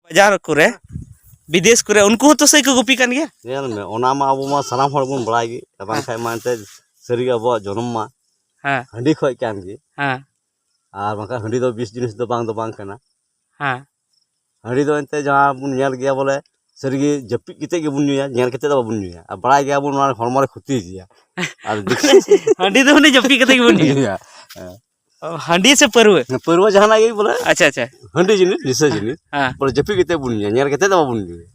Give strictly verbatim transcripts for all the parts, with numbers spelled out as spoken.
ᱵᱟᱡᱟᱨ ᱠᱚᱨᱮ, ᱵᱤᱫᱮᱥ ᱠᱚᱨᱮ, ᱩᱱᱠᱩ ᱦᱚᱸᱛᱚ ᱥᱟᱹᱭ ᱠᱚ ᱜᱩᱯᱤ ᱠᱟᱱ ᱜᱮᱭᱟ᱾ ᱧᱮᱞ ᱢᱮ, ᱚᱱᱟ ᱢᱟ ᱟᱵᱚ ᱢᱟ ᱥᱟᱱᱟᱢ ᱦᱚᱲ ᱵᱚᱱ ᱵᱟᱲᱟᱭ ᱜᱮ, ᱟᱨ ᱵᱟᱝᱠᱷᱟᱱ ᱢᱟ ᱮᱱᱛᱮ ᱥᱟᱹᱨᱤᱜᱮ ᱟᱵᱚᱣᱟᱜ ᱡᱚᱱᱚᱢ ᱢᱟ ᱦᱮᱸ᱾ ᱦᱟᱺᱰᱤ ᱠᱷᱚᱡ ᱠᱟᱱ ᱜᱮ᱾ ᱦᱮᱸ᱾ ᱟᱨ ᱵᱟᱝᱠᱷᱟᱱ ᱦᱟᱺᱰᱤ ᱫᱚ ᱵᱤᱥ ᱡᱤᱱᱤᱥ ᱫᱚ ᱵᱟᱝ ᱫᱚ ᱵᱟᱝ ᱠᱟᱱᱟ᱾ ᱦᱮᱸ᱾ ᱦᱟᱺᱰᱤ ᱫᱚ ᱮᱱᱛᱮ ᱡᱟᱦᱟᱸ ᱵᱚᱱ ᱧᱮᱞ ᱜᱮᱭᱟ ᱵᱚᱞᱮ, ᱥᱟᱹᱨᱤᱜᱮ ᱡᱟᱹᱯᱤᱫ ᱠᱟᱛᱮᱫ ᱜᱮᱵᱚᱱ ᱧᱩᱭᱟ, ᱧᱮᱞ ᱠᱟᱛᱮᱫ ᱫᱚ ᱵᱟᱵᱚᱱ ᱧᱩᱭᱟ᱾ ᱟᱨ ᱵᱟᱲᱟᱭ ᱜᱮᱭᱟᱵᱚᱱ ᱱᱚᱣᱟ ᱦᱚᱲᱢᱚ ᱨᱮ ᱠᱷᱚᱛᱤ ᱜᱮᱭᱟ᱾ ᱟᱨ ᱦᱟᱺᱰᱤ ᱫᱚ ᱢᱟᱱᱮ ᱡᱟᱹᱯᱤᱫ ᱠᱟᱛᱮᱫ ᱜᱮᱵᱚᱱ ᱧᱩᱭᱟ᱾ ᱧᱩᱭᱟ᱾ ᱦᱮᱸ᱾ ᱚ, ᱦᱟᱺᱰᱤ ᱥᱮ ᱯᱟᱹᱨᱣᱟᱹ? ᱯᱟᱹᱨᱣᱟᱹ ᱡᱟᱦᱟᱱᱟᱜ ᱜᱮ ᱵᱚᱞᱮ᱾ ᱟᱪᱪᱷᱟ, ᱟᱪᱪᱷᱟ᱾ ᱦᱟᱺᱰᱤ ᱡᱤᱱᱤᱥ, ᱱᱤᱥᱟᱹ ᱡᱤᱱᱤᱥ᱾ ᱦᱮᱸ᱾ ᱵᱚᱞᱮ ᱡᱟᱹᱯᱤᱫ ᱠᱟᱛᱮᱫ ᱵᱚᱱ ᱧᱩᱭᱟ, ᱧᱮᱞ ᱠᱟᱛᱮᱫ ᱫᱚ ᱵᱟᱵᱚᱱ ᱧᱩᱭᱟ᱾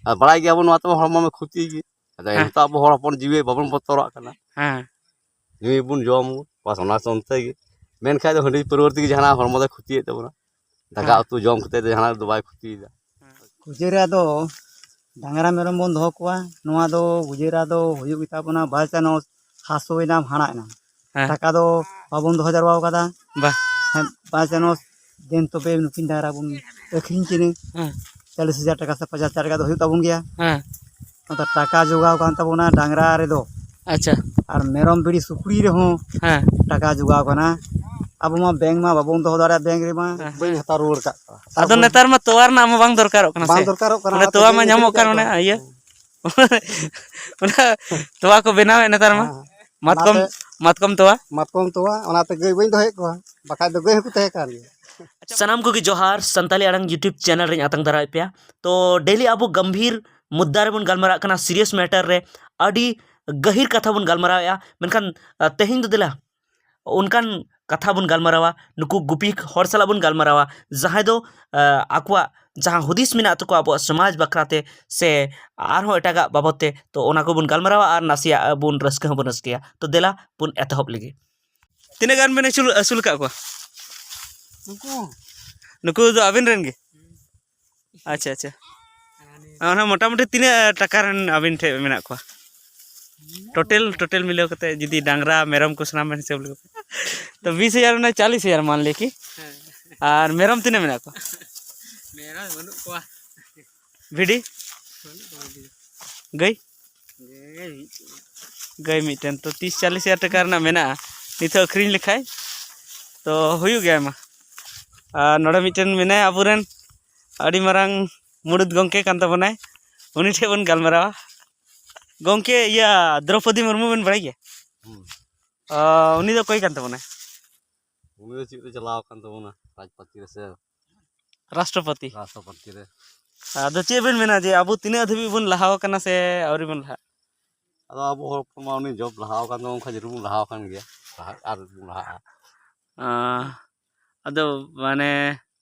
ᱟᱨ ᱵᱟᱲᱟᱭ ᱜᱮᱭᱟᱵᱚᱱ ᱱᱚᱣᱟ ᱛᱮᱢᱟ ᱦᱚᱲᱢᱚ ᱢᱟ ᱠᱷᱚᱛᱤ ᱜᱮ᱾ ᱟᱫᱚ ᱦᱮᱸ᱾ ᱮᱱᱦᱚᱸ ᱟᱵᱚ ᱦᱚᱲ ᱦᱚᱯᱚᱱ ᱡᱤᱣᱤ ᱵᱟᱵᱚᱱ ᱵᱚᱛᱚᱨᱟᱜ ᱠᱟᱱᱟ᱾ ᱦᱮᱸ᱾ ᱧᱩᱭᱟᱵᱚᱱ, ᱡᱚᱢ, ᱵᱟᱥ ᱚᱱᱟ ᱚᱱᱛᱮ ᱜᱮ᱾ ᱢᱮᱱᱠᱷᱟᱡ ᱫᱚ ᱦᱟᱺᱰᱤ ᱯᱟᱹᱨᱣᱟᱹ ᱛᱮᱜᱮ ᱡᱟᱦᱟᱱᱟᱜ ᱦᱚᱲᱢᱚ ᱫᱚᱭ ᱠᱷᱚᱛᱤᱭᱮᱫ ᱛᱟᱵᱚᱱᱟ᱾ ᱫᱟᱠᱟ ᱦᱮᱸ᱾ ᱩᱛᱩ ᱡᱚᱢ ᱠᱟᱛᱮ ᱫᱚ ᱡᱟᱦᱟᱱᱟᱜ ᱫᱚ ᱵᱟᱭ ᱠᱷᱚᱛᱤᱭᱮᱫᱟ᱾ ᱜᱩᱡᱟᱹᱨᱟ ᱫᱚ ᱰᱟᱝᱨᱟ ᱢᱮᱨᱚᱢ ᱵᱚᱱ ᱫᱚᱦᱚ ᱠᱚᱣᱟ, ᱱᱚᱣᱟ ᱫᱚ ᱜᱩᱡᱟᱹᱨᱟ ᱫᱚ ᱦᱩᱭᱩᱜ ᱜᱮᱛᱟ ᱵᱚᱱᱟ, by chance ᱦᱟᱹᱥᱩᱭᱮᱱᱟᱢ, ᱦᱟᱱᱟᱜ ᱮᱱᱟᱢ᱾ ᱦᱮᱸ᱾ ᱴᱟᱠᱟ ᱫᱚ ᱵᱟᱵᱚᱱ ᱫᱚᱦᱚ ᱡᱟᱨᱣᱟ ᱟᱠᱟᱫᱟ᱾ ᱵᱟ᱾ ᱦᱮᱸ, by chance ᱫᱮᱱ ᱛᱚᱵᱮ ᱱᱩᱠᱤᱱ ᱰᱟᱝᱨᱟ ᱵᱚᱱ ᱟᱹᱠᱷᱨᱤᱧ ᱠᱤᱱᱟᱹ᱾ ᱦᱮᱸ᱾ ᱪᱚᱞᱞᱤᱥ ᱦᱟᱡᱟᱨ ᱴᱟᱠᱟ ᱥᱮ ᱯᱚᱧᱪᱟᱥ ᱦᱟᱡᱟᱨ ᱴᱟᱠᱟ ᱫᱚ ᱦᱩᱭᱩᱜ ᱛᱟᱵᱚᱱ ᱜᱮᱭᱟ᱾ ᱦᱮᱸ᱾ ᱚᱱᱟ ᱴᱟᱠᱟ ᱡᱚᱜᱟᱣ ᱠᱟᱱ ᱛᱟᱵᱚᱱᱟ ᱰᱟᱝᱨᱟ ᱨᱮᱫᱚ᱾ ᱟᱪᱪᱷᱟ᱾ ᱟᱨ ᱢᱮᱨᱚᱢ, ᱵᱷᱤᱰᱤ, ᱥᱩᱠᱨᱤ ᱨᱮᱦᱚᱸ ᱦᱮᱸ᱾ ᱴᱟᱠᱟ ᱡᱚᱜᱟᱣ ᱠᱟᱱᱟ᱾ ᱟᱵᱚ ᱢᱟ ᱵᱮᱝᱠ ᱢᱟ ᱵᱟᱵᱚᱱ ᱫᱚᱦᱚ ᱫᱟᱲᱮᱭᱟᱜᱼᱟ, ᱵᱮᱝᱠ ᱨᱮᱢᱟ᱾ ᱦᱮᱸ᱾ ᱵᱟᱹᱧ ᱦᱟᱛᱟᱣ ᱨᱩᱣᱟᱹᱲ ᱠᱟᱜ ᱠᱚᱣᱟ᱾ ᱟᱫᱚ ᱱᱮᱛᱟᱨ ᱢᱟ ᱛᱚᱣᱟ ᱨᱮᱱᱟᱜ ᱢᱟ ᱵᱟᱝ ᱫᱚᱨᱠᱟᱨᱚᱜ ᱠᱟᱱᱟ ᱵᱟᱝ ᱥᱮ? ᱫᱚᱨᱠᱟᱨᱚᱜ ᱠᱟᱱᱟ, ᱚᱱᱟ ᱚᱱᱟᱛᱮ ᱛᱚᱣᱟ ᱢᱟ ᱵᱟᱹᱧ ᱧᱟᱢᱚᱜ ᱟᱹᱠᱷᱨᱤᱧ ᱠᱟᱱ, ᱠᱟᱜ ᱚᱱᱮ ᱠᱚᱣᱟ᱾ ᱤᱭᱟᱹ᱾ ᱚᱱᱟ, ᱚᱱᱟ ᱛᱚᱣᱟ ᱠᱚ ᱵᱮᱱᱟᱣᱮᱫ ᱱᱮᱛᱟᱨ ᱢᱟ᱾ ᱦᱮᱸ᱾ ᱢᱟᱛᱠᱚᱢ, ᱚᱱᱟᱛᱮ ᱢᱟᱛᱠᱚᱢ ᱛᱚᱣᱟ᱾ ᱢᱟᱛᱠᱚᱢ ᱛᱚᱣᱟ, ᱚᱱᱟᱛᱮ ᱜᱟᱹᱭ ᱵᱟᱹᱧ ᱫᱚᱦᱚᱭᱮᱫ ᱠᱚᱣᱟ, ᱵᱟᱠᱷᱟᱡ ᱫᱚ ᱜᱟᱹᱭ ᱦᱚᱸᱠᱚ ᱛᱟᱦᱮᱸ ᱠᱟᱱ ᱜᱮᱭᱟ᱾ ᱥᱟᱱᱟᱢ ᱠᱚᱜᱮ ᱡᱚᱦᱟᱨ, ᱥᱟᱱᱛᱟᱞᱤ ᱟᱲᱟᱝ YouTube channel ᱨᱮᱧ ᱟᱛᱟᱝ ᱫᱟᱨᱟᱢᱮᱫ ᱯᱮᱭᱟ᱾ ᱛᱚ, daily ᱟᱵᱚ ᱜᱟᱢᱵᱷᱤᱨ ᱢᱩᱫᱽᱫᱟ ᱨᱮᱵᱚᱱ ᱜᱟᱞᱢᱟᱨᱟᱜ ᱠᱟᱱᱟ, serious matter ᱨᱮ ᱟᱹᱰᱤ ᱜᱟᱹᱦᱤᱨ ᱠᱟᱛᱷᱟ ᱵᱚᱱ ᱜᱟᱞᱢᱟᱨᱟᱣᱮᱫᱼᱟ᱾ ᱢᱮᱱᱠᱷᱟᱱ, ᱟ, ᱛᱮᱦᱮᱧ ᱫᱚ ᱫᱮᱞᱟ ᱚᱱᱠᱟᱱ ᱠᱟᱛᱷᱟ ᱵᱚᱱ ᱜᱟᱞᱢᱟᱨᱟᱣᱟ, ᱱᱩᱠᱩ ᱜᱩᱯᱤ ᱦᱚᱲ ᱥᱟᱞᱟᱜ ᱵᱚᱱ ᱜᱟᱞᱢᱟᱨᱟᱣᱟ, ᱡᱟᱦᱟᱸᱭ ᱫᱚ, ᱟ, ᱟᱠᱚᱣᱟᱜ ᱡᱟᱦᱟᱸ ᱦᱩᱫᱤᱥ ᱢᱮᱱᱟᱜ ᱛᱟᱠᱚᱣᱟ ᱟᱵᱚᱣᱟᱜ ᱥᱚᱢᱟᱡᱽ ᱵᱟᱠᱷᱨᱟ ᱛᱮ ᱥᱮ ᱟᱨᱦᱚᱸ ᱮᱴᱟᱜᱟᱜ ᱵᱟᱵᱚᱫ ᱛᱮ, ᱛᱚ ᱚᱱᱟ ᱠᱚᱵᱚᱱ ᱜᱟᱞᱢᱟᱨᱟᱣᱟ ᱟᱨ ᱱᱟᱥᱮᱭᱟᱜ ᱵᱚᱱ ᱨᱟᱹᱥᱠᱟᱹ ᱦᱚᱸᱵᱚᱱ ᱨᱟᱹᱥᱠᱟᱹᱭᱟ᱾ ᱛᱚ ᱫᱮᱞᱟ ᱵᱚᱱ ᱮᱛᱚᱦᱚᱵ ᱞᱮᱜᱮ᱾ ᱛᱤᱱᱟᱹᱜ ᱜᱟᱱ ᱵᱮᱱ ᱟᱹᱥᱩᱞ, ᱟᱹᱥᱩᱞ ᱟᱠᱟᱫ ᱠᱚᱣᱟ? ᱱᱩᱠᱩ? ᱱᱩᱠᱩ ᱫᱚ ᱟᱵᱮᱱ ᱨᱮᱱ ᱜᱮ? ᱟᱪᱪᱷᱟ, ᱟᱪᱪᱷᱟ᱾ ᱚᱱᱟ ᱢᱚᱴᱟᱢᱩᱴᱤ ᱛᱤᱱᱟᱹᱜ ᱴᱟᱠᱟ ᱨᱮᱱ ᱟᱵᱮᱱ ᱴᱷᱮᱱ ᱢᱮᱱᱟᱜ ᱠᱚᱣᱟ? ᱴᱳᱴᱟᱞ, ᱴᱳᱴᱟᱞ ᱢᱤᱞᱟᱹᱣ ᱠᱟᱛᱮ ᱡᱩᱫᱤ ᱰᱟᱝᱨᱟ, ᱢᱮᱨᱚᱢ ᱠᱚ ᱥᱟᱱᱟᱢ ᱵᱮᱱ ᱦᱤᱥᱟᱹᱵ ᱞᱮᱠᱚ ᱠᱷᱟᱱ, ᱛᱚ ᱵᱤᱥ ᱦᱟᱡᱟᱨ ᱢᱟᱱᱮ ᱪᱟᱞᱤᱥ ᱦᱟᱡᱟᱨ ᱢᱟᱱ ᱞᱮ ᱠᱤ? ᱦᱮᱸ᱾ ᱟᱨ ᱢᱮᱨᱚᱢ ᱛᱤᱱᱟᱹᱜ ᱢᱮᱱᱟᱜ ᱠᱚᱣᱟ? ᱢᱮᱨᱚᱢ ᱵᱟᱹᱱᱩᱜ ᱠᱚᱣᱟ᱾ ᱵᱷᱤᱰᱤ? ᱵᱟᱹᱱᱩᱜ ᱠᱚᱣᱟ ᱵᱷᱤᱰᱤ᱾ ᱜᱟᱹᱭ? ᱜᱟᱹᱭ ᱢᱤᱫᱴᱮᱱ᱾ ᱜᱟᱹᱭ ᱢᱤᱫᱴᱮᱱ᱾ ᱛᱚ ᱛᱤᱥ ᱪᱟᱞᱤᱥ ᱦᱟᱡᱟᱨ ᱴᱟᱠᱟ ᱨᱮᱱᱟᱜ ᱢᱮᱱᱟᱜᱼᱟ, ᱱᱤᱛᱚᱜ ᱟᱹᱠᱷᱨᱤᱧ ᱞᱮᱠᱷᱟᱡ ᱛᱚ ᱦᱩᱭᱩᱜ ᱜᱮᱭᱟ ᱟᱭᱢᱟ᱾ ᱟᱨ ᱱᱚᱰᱮ ᱢᱤᱫᱴᱮᱱ ᱢᱮᱱᱟᱭᱟ ᱟᱵᱚᱨᱮᱱ ᱟᱹᱰᱤ ᱢᱟᱨᱟᱝ ᱢᱩᱲᱩᱫ ᱜᱚᱢᱠᱮ ᱠᱟᱱ ᱛᱟᱵᱚᱱᱟᱭ, ᱩᱱᱤ ᱴᱷᱮᱱ ᱵᱚᱱ ᱜᱟᱞᱢᱟᱨᱟᱣᱟ᱾ ᱜᱚᱢᱠᱮ, ᱤᱭᱟᱹ, ᱫᱨᱚᱯᱚᱫᱤ ᱢᱩᱨᱢᱩ ᱵᱮᱱ ᱵᱟᱲᱟᱭ ᱜᱮᱭᱟ? ᱦᱩᱸ᱾ ᱚ, ᱩᱱᱤ ᱫᱚ ᱚᱠᱚᱭ ᱠᱟᱱ ᱛᱟᱵᱚᱱᱟᱭ? ᱩᱱᱤ ᱫᱚ ᱪᱮᱫ ᱨᱮ ᱪᱟᱞᱟᱣ ᱟᱠᱟᱱ ᱛᱟᱵᱚᱱᱟ, ᱨᱟᱡᱽᱯᱟᱹᱛᱤ ᱨᱮ ᱥᱮ? ᱨᱟᱥᱴᱨᱚᱯᱚᱛᱤ᱾ ᱨᱟᱥᱴᱨᱚᱯᱚᱛᱤ ᱨᱮ᱾ ᱟᱫᱚ ᱪᱮᱫ ᱵᱮᱱ ᱢᱮᱱᱟ ᱡᱮ ᱟᱵᱚ ᱛᱤᱱᱟᱹᱜ ᱫᱷᱟᱹᱵᱤᱡ ᱵᱚᱱ ᱞᱟᱦᱟ ᱟᱠᱟᱱᱟ ᱥᱮ ᱟᱹᱣᱨᱤ ᱵᱚᱱ ᱞᱟᱦᱟᱜᱼᱟ? ᱟᱫᱚ ᱟᱵᱚ ᱦᱚᱲ ᱦᱚᱯᱚᱱ ᱢᱟ ᱩᱱᱤ ᱡᱚᱵ ᱞᱟᱦᱟ ᱟᱠᱟᱱ ᱛᱟᱵᱚᱱ ᱠᱷᱟᱱ ᱡᱟᱹᱨᱩᱲ ᱵᱚᱱ ᱞᱟᱦᱟ ᱟᱠᱟᱱ ᱜᱮᱭᱟ, ᱞᱟᱦᱟ ᱟᱨ ᱵᱚᱱ ᱞᱟᱦᱟᱜᱼᱟ᱾ ᱟᱸ, ᱟᱫᱚ ᱢᱟᱱᱮ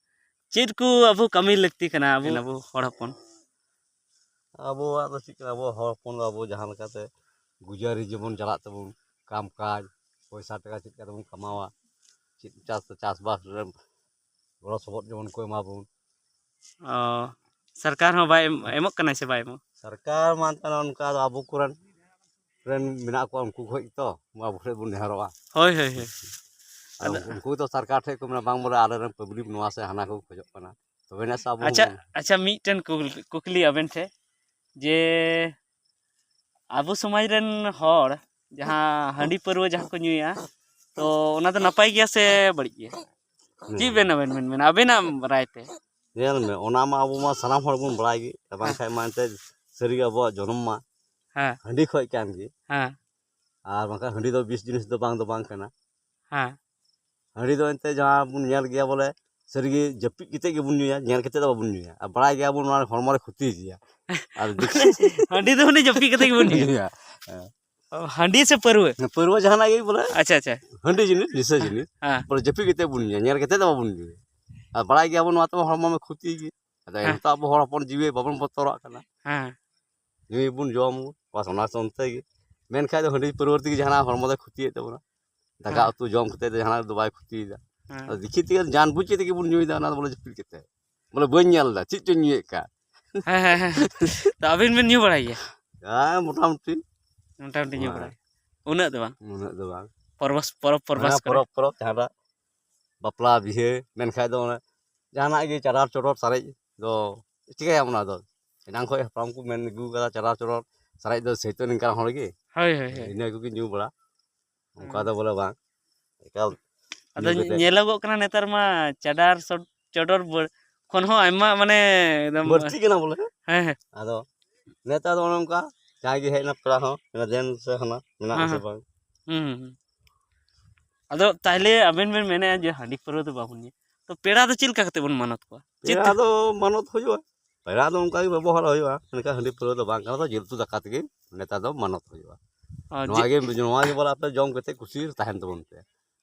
ᱪᱮᱫ ᱠᱚ ᱟᱵᱚ ᱠᱟᱹᱢᱤ ᱞᱟᱹᱠᱛᱤ ᱠᱟᱱᱟ ᱟᱵᱚ, ᱟᱵᱚ ᱦᱚᱲ ᱦᱚᱯᱚᱱ? ᱟᱵᱚᱣᱟᱜ ᱫᱚ ᱪᱮᱫ ᱠᱟᱱᱟ, ᱟᱵᱚ ᱦᱚᱲ ᱦᱚᱯᱚᱱ ᱫᱚ ᱟᱵᱚ ᱡᱟᱦᱟᱸ ᱞᱮᱠᱟᱛᱮ ᱜᱩᱡᱟᱨᱤ ᱡᱤᱵᱚᱱ ᱪᱟᱞᱟᱜ ᱛᱟᱵᱚᱱ, ᱠᱟᱢ ᱠᱟᱡᱽ, ᱯᱚᱭᱥᱟ ᱴᱟᱠᱟ ᱪᱮᱫ ᱞᱮᱠᱟ ᱛᱮᱵᱚᱱ ᱠᱟᱢᱟᱣᱟ, ᱪᱮᱫ ᱪᱟᱥ, ᱪᱟᱥᱵᱟᱥ ᱨᱮ ᱜᱚᱲᱚ ᱥᱚᱯᱚᱦᱚᱫ ᱡᱮᱢᱚᱱ ᱠᱚ ᱮᱢᱟ ᱵᱚᱱ᱾ ᱚ, ᱥᱚᱨᱠᱟᱨ ᱦᱚᱸ ᱵᱟᱭ ᱮᱢ-, ᱮᱢᱚᱜ ᱠᱟᱱᱟᱭ ᱥᱮ ᱵᱟᱭ ᱮᱢᱚᱜ? ᱥᱚᱨᱠᱟᱨ ᱢᱟ ᱮᱱᱛᱮᱫ ᱚᱱᱠᱟ ᱫᱚ ᱟᱵᱚ ᱠᱚᱨᱮᱱ, ᱨᱮᱱ ᱢᱮᱱᱟᱜ ᱠᱚᱣᱟ, ᱩᱱᱠᱩ ᱠᱷᱚᱡ ᱛᱚ ᱟᱵᱚ ᱴᱷᱮᱱ ᱵᱚᱱ ᱱᱮᱦᱚᱨᱚᱜᱼᱟ᱾ ᱦᱳᱭ, ᱦᱳᱭ, ᱦᱳᱭ᱾ ᱟᱫᱚ ᱟᱫᱚ ᱩᱱᱠᱩ ᱫᱚ ᱥᱚᱨᱠᱟᱨ ᱴᱷᱮᱱ ᱠᱚ ᱢᱮᱱᱟ, ᱵᱟᱝ ᱵᱚᱞᱮ ᱟᱞᱮᱨᱮᱱ ᱯᱟᱵᱽᱞᱤᱠ ᱱᱚᱣᱟ ᱥᱮ ᱦᱟᱱᱟ ᱠᱚ ᱠᱷᱚᱡᱚᱜ ᱠᱟᱱᱟ, ᱛᱚᱵᱮ ᱱᱟᱜ ᱥᱮ ᱟᱵᱚ ᱟᱪᱪᱷᱟ, ᱦᱚᱸ᱾ ᱟᱪᱪᱷᱟ, ᱢᱤᱫᱴᱮᱱ ᱠᱩᱠᱞ-, ᱠᱩᱠᱞᱤ ᱟᱵᱮᱱ ᱴᱷᱮᱱ, ᱡᱮ ᱟᱵᱚ ᱥᱚᱢᱟᱡᱽ ᱨᱮᱱ ᱦᱚᱲ ᱡᱟᱦᱟᱸ ᱦᱟᱺᱰᱤ ᱯᱟᱹᱨᱣᱟᱹ ᱡᱟᱦᱟᱸ ᱠᱚ ᱧᱩᱭᱟ, ᱛᱚ ᱚᱱᱟ ᱫᱚ ᱱᱟᱯᱟᱭ ᱜᱮᱭᱟ ᱥᱮ ᱵᱟᱹᱲᱤᱡ ᱜᱮᱭᱟ? ᱪᱮᱫ ᱵᱮᱱ, ᱟᱵᱮᱱ ᱵᱮᱱ ᱢᱮᱱᱟ, ᱟᱵᱮᱱᱟᱜ ᱨᱟᱭ ᱛᱮ? ᱧᱮᱞ ᱢᱮ, ᱚᱱᱟ ᱢᱟ ᱟᱵᱚ ᱢᱟ ᱥᱟᱱᱟᱢ ᱦᱚᱲ ᱵᱚᱱ ᱵᱟᱲᱟᱭ ᱜᱮ, ᱟᱨ ᱦᱮᱸ᱾ ᱵᱟᱝᱠᱷᱟᱡ ᱢᱟ ᱮᱱᱛᱮᱫ ᱥᱟᱹᱨᱤᱜᱮ ᱟᱵᱚᱣᱟᱜ ᱡᱚᱱᱚᱢ ᱢᱟ ᱦᱮᱸ᱾ ᱦᱟᱺᱰᱤ ᱠᱷᱚᱡ ᱠᱟᱱ ᱜᱮ᱾ ᱦᱮᱸ᱾ ᱟᱨ ᱵᱟᱝᱠᱷᱟᱱ ᱦᱟᱺᱰᱤ ᱫᱚ ᱵᱤᱥ ᱡᱤᱱᱤᱥ ᱫᱚ ᱵᱟᱝ ᱫᱚ ᱵᱟᱝ ᱠᱟᱱᱟ᱾ ᱦᱮᱸ᱾ ᱦᱟᱺᱰᱤ ᱫᱚ ᱮᱱᱛᱮᱫ ᱡᱟᱦᱟᱸ ᱵᱚᱱ ᱧᱮᱞ ᱜᱮᱭᱟ ᱵᱚᱞᱮ, ᱥᱟᱹᱨᱤᱜᱮ ᱡᱟᱹᱯᱤᱫ ᱠᱟᱛᱮᱫ ᱜᱮᱵᱚᱱ ᱧᱩᱭᱟ, ᱧᱮᱞ ᱠᱟᱛᱮᱫ ᱫᱚ ᱵᱟᱵᱚᱱ ᱧᱩᱭᱟ᱾ ᱟᱨ ᱵᱟᱲᱟᱭ ᱜᱮᱭᱟᱵᱚᱱ ᱱᱚᱣᱟ ᱦᱚᱲᱢᱚ ᱨᱮ ᱠᱷᱚᱛᱤᱭ ᱜᱮᱭᱟ᱾ ᱟᱨ ᱫᱤᱠᱩ ᱦᱟᱺᱰᱤ ᱫᱚ ᱢᱟᱱᱮ ᱡᱟᱹᱯᱤᱫ ᱠᱟᱛᱮᱫ ᱜᱮᱵᱚᱱ ᱧᱩᱭᱟ᱾ ᱧᱩᱭᱟ᱾ ᱦᱮᱸ᱾ ᱚ, ᱦᱟᱺᱰᱤ ᱥᱮ ᱯᱟᱹᱨᱣᱟᱹ? ᱯᱟᱹᱨᱣᱟᱹ ᱡᱟᱦᱟᱱᱟᱜ ᱜᱮ ᱵᱚᱞᱮ᱾ ᱟᱪᱪᱷᱟ, ᱟᱪᱪᱷᱟ᱾ ᱦᱟᱺᱰᱤ ᱡᱤᱱᱤᱥ, ᱱᱤᱥᱟᱹ ᱡᱤᱱᱤᱥ᱾ ᱦᱮᱸ᱾ ᱵᱚᱞᱮ ᱡᱟᱹᱯᱤᱫ ᱠᱟᱛᱮᱫ ᱵᱚᱱ ᱧᱩᱭᱟ, ᱧᱮᱞ ᱠᱟᱛᱮᱫ ᱫᱚ ᱵᱟᱵᱚᱱ ᱧᱩᱭᱟ᱾ ᱟᱨ ᱵᱟᱲᱟᱭ ᱜᱮᱭᱟᱵᱚᱱ ᱱᱚᱣᱟ ᱛᱮᱢᱟ ᱦᱚᱲᱢᱚ ᱢᱟ ᱠᱷᱚᱛᱤ ᱜᱮ᱾ ᱟᱫᱚ ᱦᱮᱸ᱾ ᱮᱱᱦᱚᱸ ᱟᱵᱚ ᱦᱚᱲ ᱦᱚᱯᱚᱱ ᱡᱤᱣᱤ ᱵᱟᱵᱚᱱ ᱵᱚᱛᱚᱨᱟᱜ ᱠᱟᱱᱟ᱾ ᱦᱮᱸ᱾ ᱧᱩᱭᱟᱵᱚᱱ, ᱡᱚᱢ, ᱵᱟᱥ ᱚᱱᱟ ᱥᱚᱱᱛᱮ ᱜᱮ᱾ ᱢᱮᱱᱠᱷᱟᱡ ᱫᱚ ᱦᱟᱺᱰᱤ ᱯᱟᱹᱨᱣᱟᱹ ᱛᱮᱜᱮ ᱡᱟᱦᱟᱱᱟᱜ ᱦᱚᱲᱢᱚ ᱫᱚᱭ ᱠᱷᱚᱛᱤᱭᱮᱫ ᱛᱟᱵᱚᱱᱟ᱾ ᱫᱟᱠᱟ ᱦᱮᱸ᱾ ᱩᱛᱩ ᱡᱚᱢ ᱠᱟᱛᱮᱫ ᱫᱚ ᱡᱟᱦᱟᱱᱟᱜ ᱫᱚ ᱵᱟᱭ ᱠᱷᱚᱛᱤᱭᱮᱫᱟ᱾ ᱦᱮᱸ᱾ ᱟᱫᱚ ᱫᱮᱠᱷᱤ ᱛᱮᱜᱮ ᱡᱟᱱ ᱵᱩᱡᱽ ᱠᱟᱛᱮᱫ ᱜᱮᱵᱚᱱ ᱧᱩᱭᱮᱫᱟ ᱚᱱᱟ ᱫᱚ ᱵᱚᱞᱮ ᱡᱟᱹᱯᱤᱫ ᱠᱟᱛᱮᱫ᱾ ᱵᱚᱞᱮ ᱵᱟᱹᱧ ᱧᱮᱞ ᱮᱫᱟ ᱪᱮᱫ ᱪᱚᱧ ᱧᱩᱭᱮᱫ ᱠᱟᱱ᱾ ᱦᱮᱸ, ᱦᱮᱸ, ᱦᱮᱸ᱾ ᱛᱚ ᱟᱵᱤᱱ ᱵᱤᱱ ᱧᱩ ᱵᱟᱲᱟᱭ ᱜᱮᱭᱟ? ᱦᱮᱸ, ᱢᱚᱴᱟᱢᱩᱴᱤ᱾ ᱢᱚᱴᱟᱢᱩᱴᱤ ᱧᱩ ᱦᱮᱸ᱾ ᱵᱟᱲᱟᱭ᱾ ᱩᱱᱟᱹᱜ ᱫᱚ ᱵᱟᱝ? ᱩᱱᱟᱹᱜ ᱫᱚ ᱵᱟᱝ᱾ ᱯᱚᱨᱵᱚᱥ-, ᱯᱚᱨᱚᱵᱽ, ᱯᱚᱨᱵᱟᱥ ᱦᱮᱸ, ᱠᱚᱨᱮ? ᱯᱚᱨᱚᱵᱽ, ᱯᱚᱨᱚᱵᱽ, ᱡᱟᱦᱟᱸᱴᱟᱜ ᱵᱟᱯᱞᱟ, ᱵᱤᱦᱟᱹ, ᱢᱮᱱᱠᱷᱟᱡ ᱫᱚ ᱚᱱᱮ ᱡᱟᱦᱟᱱᱟᱜ ᱜᱮ ᱪᱟᱰᱟᱨ ᱪᱚᱰᱚᱨ ᱥᱟᱨᱮᱡ ᱫᱚ ᱪᱤᱠᱟᱹᱭᱟᱢ ᱚᱱᱟ ᱫᱚ? ᱮᱱᱟᱝ ᱠᱷᱚᱡ ᱦᱟᱯᱲᱟᱢ ᱠᱚ ᱢᱮᱱ ᱟᱹᱜᱩ ᱠᱟᱫᱟ, ᱪᱟᱰᱟᱨ ᱪᱚᱰᱚᱨ ᱥᱟᱨᱮᱡ ᱫᱚ ᱥᱟᱹᱭᱛᱟᱹᱱ ᱞᱮᱱᱠᱟᱱ ᱦᱚᱲ ᱜᱮ᱾ ᱦᱳᱭ, ᱦᱳᱭ, ᱦᱳᱭ᱾ ᱤᱱᱟᱹ ᱠᱚᱜᱮ ᱧᱩ ᱵᱟᱲᱟ᱾ ᱚᱱᱠᱟ ᱦᱩᱸ᱾ ᱫᱚ ᱵᱚᱞᱮ ᱵᱟᱝ᱾ ᱮᱠᱟᱞ ᱟᱫᱚ ᱧᱩ ᱠᱟᱛᱮ᱾ ᱧᱮᱞᱚᱜᱚᱜ ᱠᱟᱱᱟ ᱱᱮᱛᱟᱨ ᱢᱟ ᱪᱟᱰᱟᱨ ᱥᱚᱰ-, ᱪᱚᱰᱚᱨ ᱵᱟᱹ-, ᱠᱷᱚᱱ ᱦᱚᱸ ᱟᱭᱢᱟ, ᱢᱟᱱᱮ, ᱮᱠᱫᱚᱢ ᱵᱟᱹᱲᱛᱤ ᱠᱟᱱᱟ ᱵᱚᱞᱮ᱾ ᱦᱮᱸ, ᱦᱮᱸ᱾ ᱟᱫᱚ ᱱᱮᱛᱟᱨ ᱫᱚ ᱚᱱᱮ ᱚᱱᱠᱟ, ᱡᱟᱦᱟᱸᱭ ᱜᱮ ᱦᱮᱡ ᱮᱱᱟ ᱯᱮᱲᱟ ᱦᱚᱸ, ᱢᱮᱱᱟ, "ᱫᱮᱱ ᱥᱮ ᱦᱟᱱᱟ ᱢᱮᱱᱟᱜᱼᱟ ᱦᱮᱸ, ᱥᱮ ᱦᱮᱸ᱾ ᱵᱟᱝ?" ᱦᱩᱸ, ᱦᱩᱸ, ᱦᱩᱸ᱾ ᱟᱫᱚ ᱛᱟᱦᱞᱮ ᱟᱵᱮᱱ ᱵᱮᱱ ᱢᱮᱱᱮᱫᱼᱟ ᱡᱮ ᱦᱟᱺᱰᱤ ᱯᱟᱹᱣᱨᱟᱹ ᱫᱚ ᱵᱟᱵᱚᱱ ᱧᱩᱭᱟ, ᱛᱚ ᱯᱮᱲᱟ ᱫᱚ ᱪᱮᱫ ᱞᱮᱠᱟ ᱠᱟᱛᱮ ᱵᱚᱱ ᱢᱟᱱᱚᱛ ᱠᱚᱣᱟ? ᱪᱮᱫ ᱯᱮᱲᱟ ᱛᱮ? ᱫᱚ ᱢᱟᱱᱚᱛ ᱦᱩᱭᱩᱜᱼᱟ, ᱯᱮᱲᱟ ᱫᱚ ᱚᱱᱠᱟ ᱜᱮ ᱵᱮᱵᱚᱦᱟᱨ ᱦᱩᱭᱩᱜᱼᱟ, ᱢᱮᱱᱠᱷᱟᱱ ᱦᱟᱺᱰᱤ ᱯᱟᱹᱣᱨᱟᱹ ᱫᱚ ᱵᱟᱝ ᱠᱟᱱᱟ, ᱛᱚ ᱡᱤᱞ ᱩᱛᱩ ᱫᱟᱠᱟ ᱛᱮᱜᱮ ᱱᱮᱛᱟᱨ ᱫᱚ ᱢᱟᱱᱚᱛ ᱦᱩᱭᱩᱜᱼᱟ᱾ ᱟᱨ ᱱᱚᱣᱟ ᱡᱮ- ᱜᱮ, ᱱᱚᱣᱟ ᱜᱮ ᱵᱚᱞᱮ ᱟᱯᱮ ᱡᱚᱢ ᱠᱟᱛᱮ ᱠᱩᱥᱤ ᱛᱟᱦᱮᱱ ᱛᱟᱵᱚᱱ ᱯᱮ᱾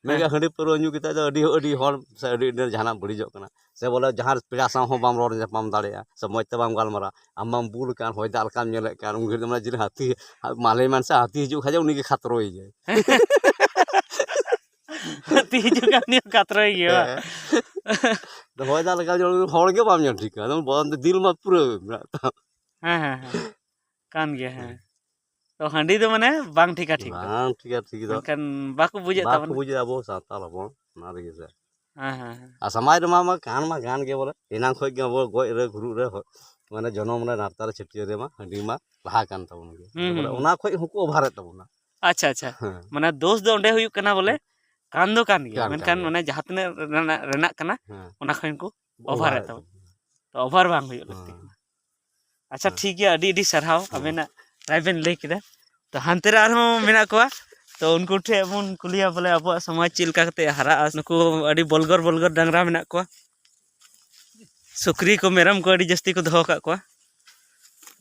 ᱦᱮᱸ᱾ ᱢᱮᱱᱠᱷᱟᱱ ᱦᱟᱺᱰᱤ ᱯᱟᱹᱣᱨᱟᱹ ᱧᱩ ᱠᱟᱛᱮ ᱫᱚ ᱟᱹᱰᱤ, ᱟᱹᱰᱤ ᱦᱚᱲ ᱥᱮ ᱟᱹᱰᱤ ᱰᱷᱮᱨ ᱡᱟᱦᱟᱱᱟᱜ ᱵᱟᱹᱲᱤᱡᱚᱜ ᱠᱟᱱᱟ, ᱥᱮ ᱵᱚᱞᱮ ᱡᱟᱦᱟᱸ ᱯᱮᱲᱟ ᱥᱟᱶ ᱦᱚᱸ ᱵᱟᱢ ᱨᱚᱲ ᱧᱟᱯᱟᱢ ᱫᱟᱲᱮᱭᱟᱜᱼᱟ, ᱥᱮ ᱢᱚᱡᱽ ᱛᱮ ᱵᱟᱢ ᱜᱟᱞᱢᱟᱨᱟᱜᱼᱟ, ᱟᱢ ᱢᱟᱢ ᱵᱩᱞ ᱟᱠᱟᱱ, ᱦᱚᱭ ᱫᱟᱜ ᱞᱮᱠᱟᱢ ᱧᱮᱞᱮᱫ ᱠᱟᱱ, ᱩᱱ ᱜᱷᱟᱹᱲᱤᱡ ᱫᱚ ᱢᱟᱱᱮ ᱡᱤᱞ ᱦᱟᱹᱛᱤ, ᱢᱟᱞᱮ ᱢᱮᱱ ᱥᱮ ᱦᱟᱹᱛᱤ ᱦᱤᱡᱩᱜ ᱠᱷᱟᱡ ᱩᱱᱤ ᱜᱮ ᱠᱷᱟᱛᱨᱚᱭᱮᱭᱟᱭ᱾ ᱦᱟᱹᱛᱤ ᱦᱤᱡᱩᱜ ᱠᱷᱟᱱ ᱩᱱᱤ ᱦᱚᱸ ᱠᱷᱟᱛᱨᱚᱭᱮ ᱜᱮᱭᱟ, ᱵᱟᱝ? ᱦᱮᱸ᱾ ᱦᱚᱭ ᱫᱟᱜ ᱞᱮᱠᱟ ᱡᱮᱢᱚᱱ ᱦᱚᱲ ᱜᱮ ᱵᱟᱢ ᱧᱮᱞ ᱴᱷᱤᱠᱟ, ᱟᱫᱚ ᱵᱚᱞᱚᱱ ᱛᱮ ᱫᱤᱞ ᱢᱟ ᱯᱩᱨᱟᱹ ᱢᱮᱱᱟᱜ ᱛᱟᱢ᱾ ᱦᱮᱸ, ᱦᱮᱸ, ᱦᱮᱸ᱾ ᱠᱟᱱ ᱜᱮᱭᱟ, ᱦᱮᱸ᱾ ᱛᱚ ᱦᱟᱺᱰᱤ ᱫᱚ ᱢᱟᱱᱮ ᱵᱟᱝ ᱴᱷᱤᱠᱟ, ᱴᱷᱤᱠ ᱫᱚ᱾ ᱵᱟᱝ ᱴᱷᱤᱠᱟ, ᱴᱷᱤᱠ ᱫᱚ᱾ ᱢᱮᱱᱠᱷᱟᱱ ᱵᱟᱠᱚ ᱵᱩᱡᱮᱫ ᱵᱟᱠᱚ ᱛᱟᱵᱚᱱᱟ᱾ ᱵᱩᱡᱮᱫ ᱟᱵᱚ ᱥᱟᱱᱛᱟᱲ ᱦᱚᱯᱚᱱ, ᱚᱱᱟ ᱛᱮᱜᱮ ᱥᱮ᱾ ᱦᱮᱸ, ᱦᱮᱸ, ᱦᱮᱸ᱾ ᱟᱨ ᱥᱚᱢᱟᱡᱽ ᱨᱮᱢᱟ, ᱢᱟ ᱠᱟᱱ ᱢᱟ ᱠᱟᱱ ᱜᱮ ᱵᱚᱞᱮ, ᱮᱱᱟᱝ ᱠᱷᱚᱡ ᱜᱮ ᱟᱵᱚ ᱜᱚᱡ ᱨᱮ, ᱜᱩᱨᱩᱜ ᱨᱮ, ᱦᱚ-, ᱢᱟᱱᱮ ᱡᱚᱱᱚᱢ ᱨᱮ, ᱱᱟᱨᱛᱟ ᱨᱮ, ᱪᱷᱟᱹᱴᱭᱟᱹᱨ ᱨᱮᱢᱟ ᱦᱟᱺᱰᱤ ᱢᱟ ᱞᱟᱦᱟ ᱠᱟᱱ ᱛᱟᱵᱚᱱ ᱜᱮ᱾ ᱦᱩᱸ, ᱵᱚᱞᱮ ᱦᱩᱸ, ᱦᱩᱸ᱾ ᱚᱱᱟ ᱠᱷᱚᱡ ᱦᱚᱸᱠᱚ ᱚᱵᱷᱟᱨᱮᱫ ᱛᱟᱵᱚᱱᱟ᱾ ᱟᱪᱪᱷᱟ, ᱟᱪᱪᱷᱟ᱾ ᱦᱮᱸ᱾ ᱢᱟᱱᱮ ᱫᱳᱥ ᱫᱚ ᱚᱸᱰᱮ ᱦᱩᱭᱩᱜ ᱠᱟᱱᱟ ᱵᱚᱞᱮ, ᱦᱮᱸ᱾ ᱠᱟᱱ ᱫᱚ ᱠᱟᱱ ᱜᱮᱭᱟ, ᱠᱟᱱ, ᱢᱮᱱᱠᱷᱟᱱ ᱠᱟᱱ ᱜᱮᱭᱟ᱾ ᱢᱟᱱᱮ ᱡᱟᱦᱟᱸ ᱛᱤᱱᱟᱹᱜ ᱨᱮᱱᱟᱜ, ᱨᱮᱱᱟᱜ ᱠᱟᱱᱟ, ᱦᱮᱸ᱾ ᱚᱱᱟ ᱠᱷᱚᱱ ᱠᱚ ᱚᱵᱷᱟᱨᱮᱫ ᱚᱵᱷᱟᱨᱮᱫ ᱛᱟᱵᱚᱱᱟ᱾ ᱛᱟᱵᱚᱱᱟ᱾ ᱛᱚ ᱚᱵᱷᱟᱨ ᱵᱟᱝ ᱦᱩᱭᱩᱜ ᱞᱟᱹᱠᱛᱤ ᱦᱮᱸ᱾ ᱠᱟᱱᱟ᱾ ᱟᱪᱪᱷᱟ, ᱦᱮᱸ᱾ ᱴᱷᱤᱠ ᱜᱮᱭᱟ, ᱟᱹᱰᱤ ᱟᱹᱰᱤ ᱥᱟᱨᱦᱟᱣ ᱦᱮᱸ᱾ ᱟᱵᱮᱱᱟᱜ ᱨᱟᱭ ᱵᱮᱱ ᱞᱟᱹᱭ ᱠᱮᱫᱟ᱾ ᱛᱚ ᱦᱟᱱᱛᱮ ᱨᱮ ᱟᱨᱦᱚᱸ ᱢᱮᱱᱟᱜ ᱠᱚᱣᱟ, ᱛᱚ ᱩᱱᱠᱩ ᱴᱷᱮᱱ ᱵᱚᱱ ᱠᱩᱞᱤᱭᱟ ᱵᱚᱞᱮ ᱟᱵᱚᱣᱟᱜ ᱥᱚᱢᱟᱡᱽ ᱪᱮᱫ ᱞᱮᱠᱟ ᱠᱟᱛᱮ ᱦᱟᱨᱟᱜᱼᱟ᱾ ᱱᱩᱠᱩ ᱟᱹᱰᱤ ᱵᱚᱞᱜᱚᱨ ᱵᱚᱞᱜᱚᱨ ᱰᱟᱝᱨᱟ ᱢᱮᱱᱟᱜ ᱠᱚᱣᱟ, ᱥᱩᱠᱨᱤ ᱠᱚ, ᱢᱮᱨᱚᱢ ᱠᱚ ᱟᱹᱰᱤ ᱡᱟᱹᱥᱛᱤ ᱠᱚ ᱫᱚᱦᱚ ᱟᱠᱟᱫ ᱠᱚᱣᱟ᱾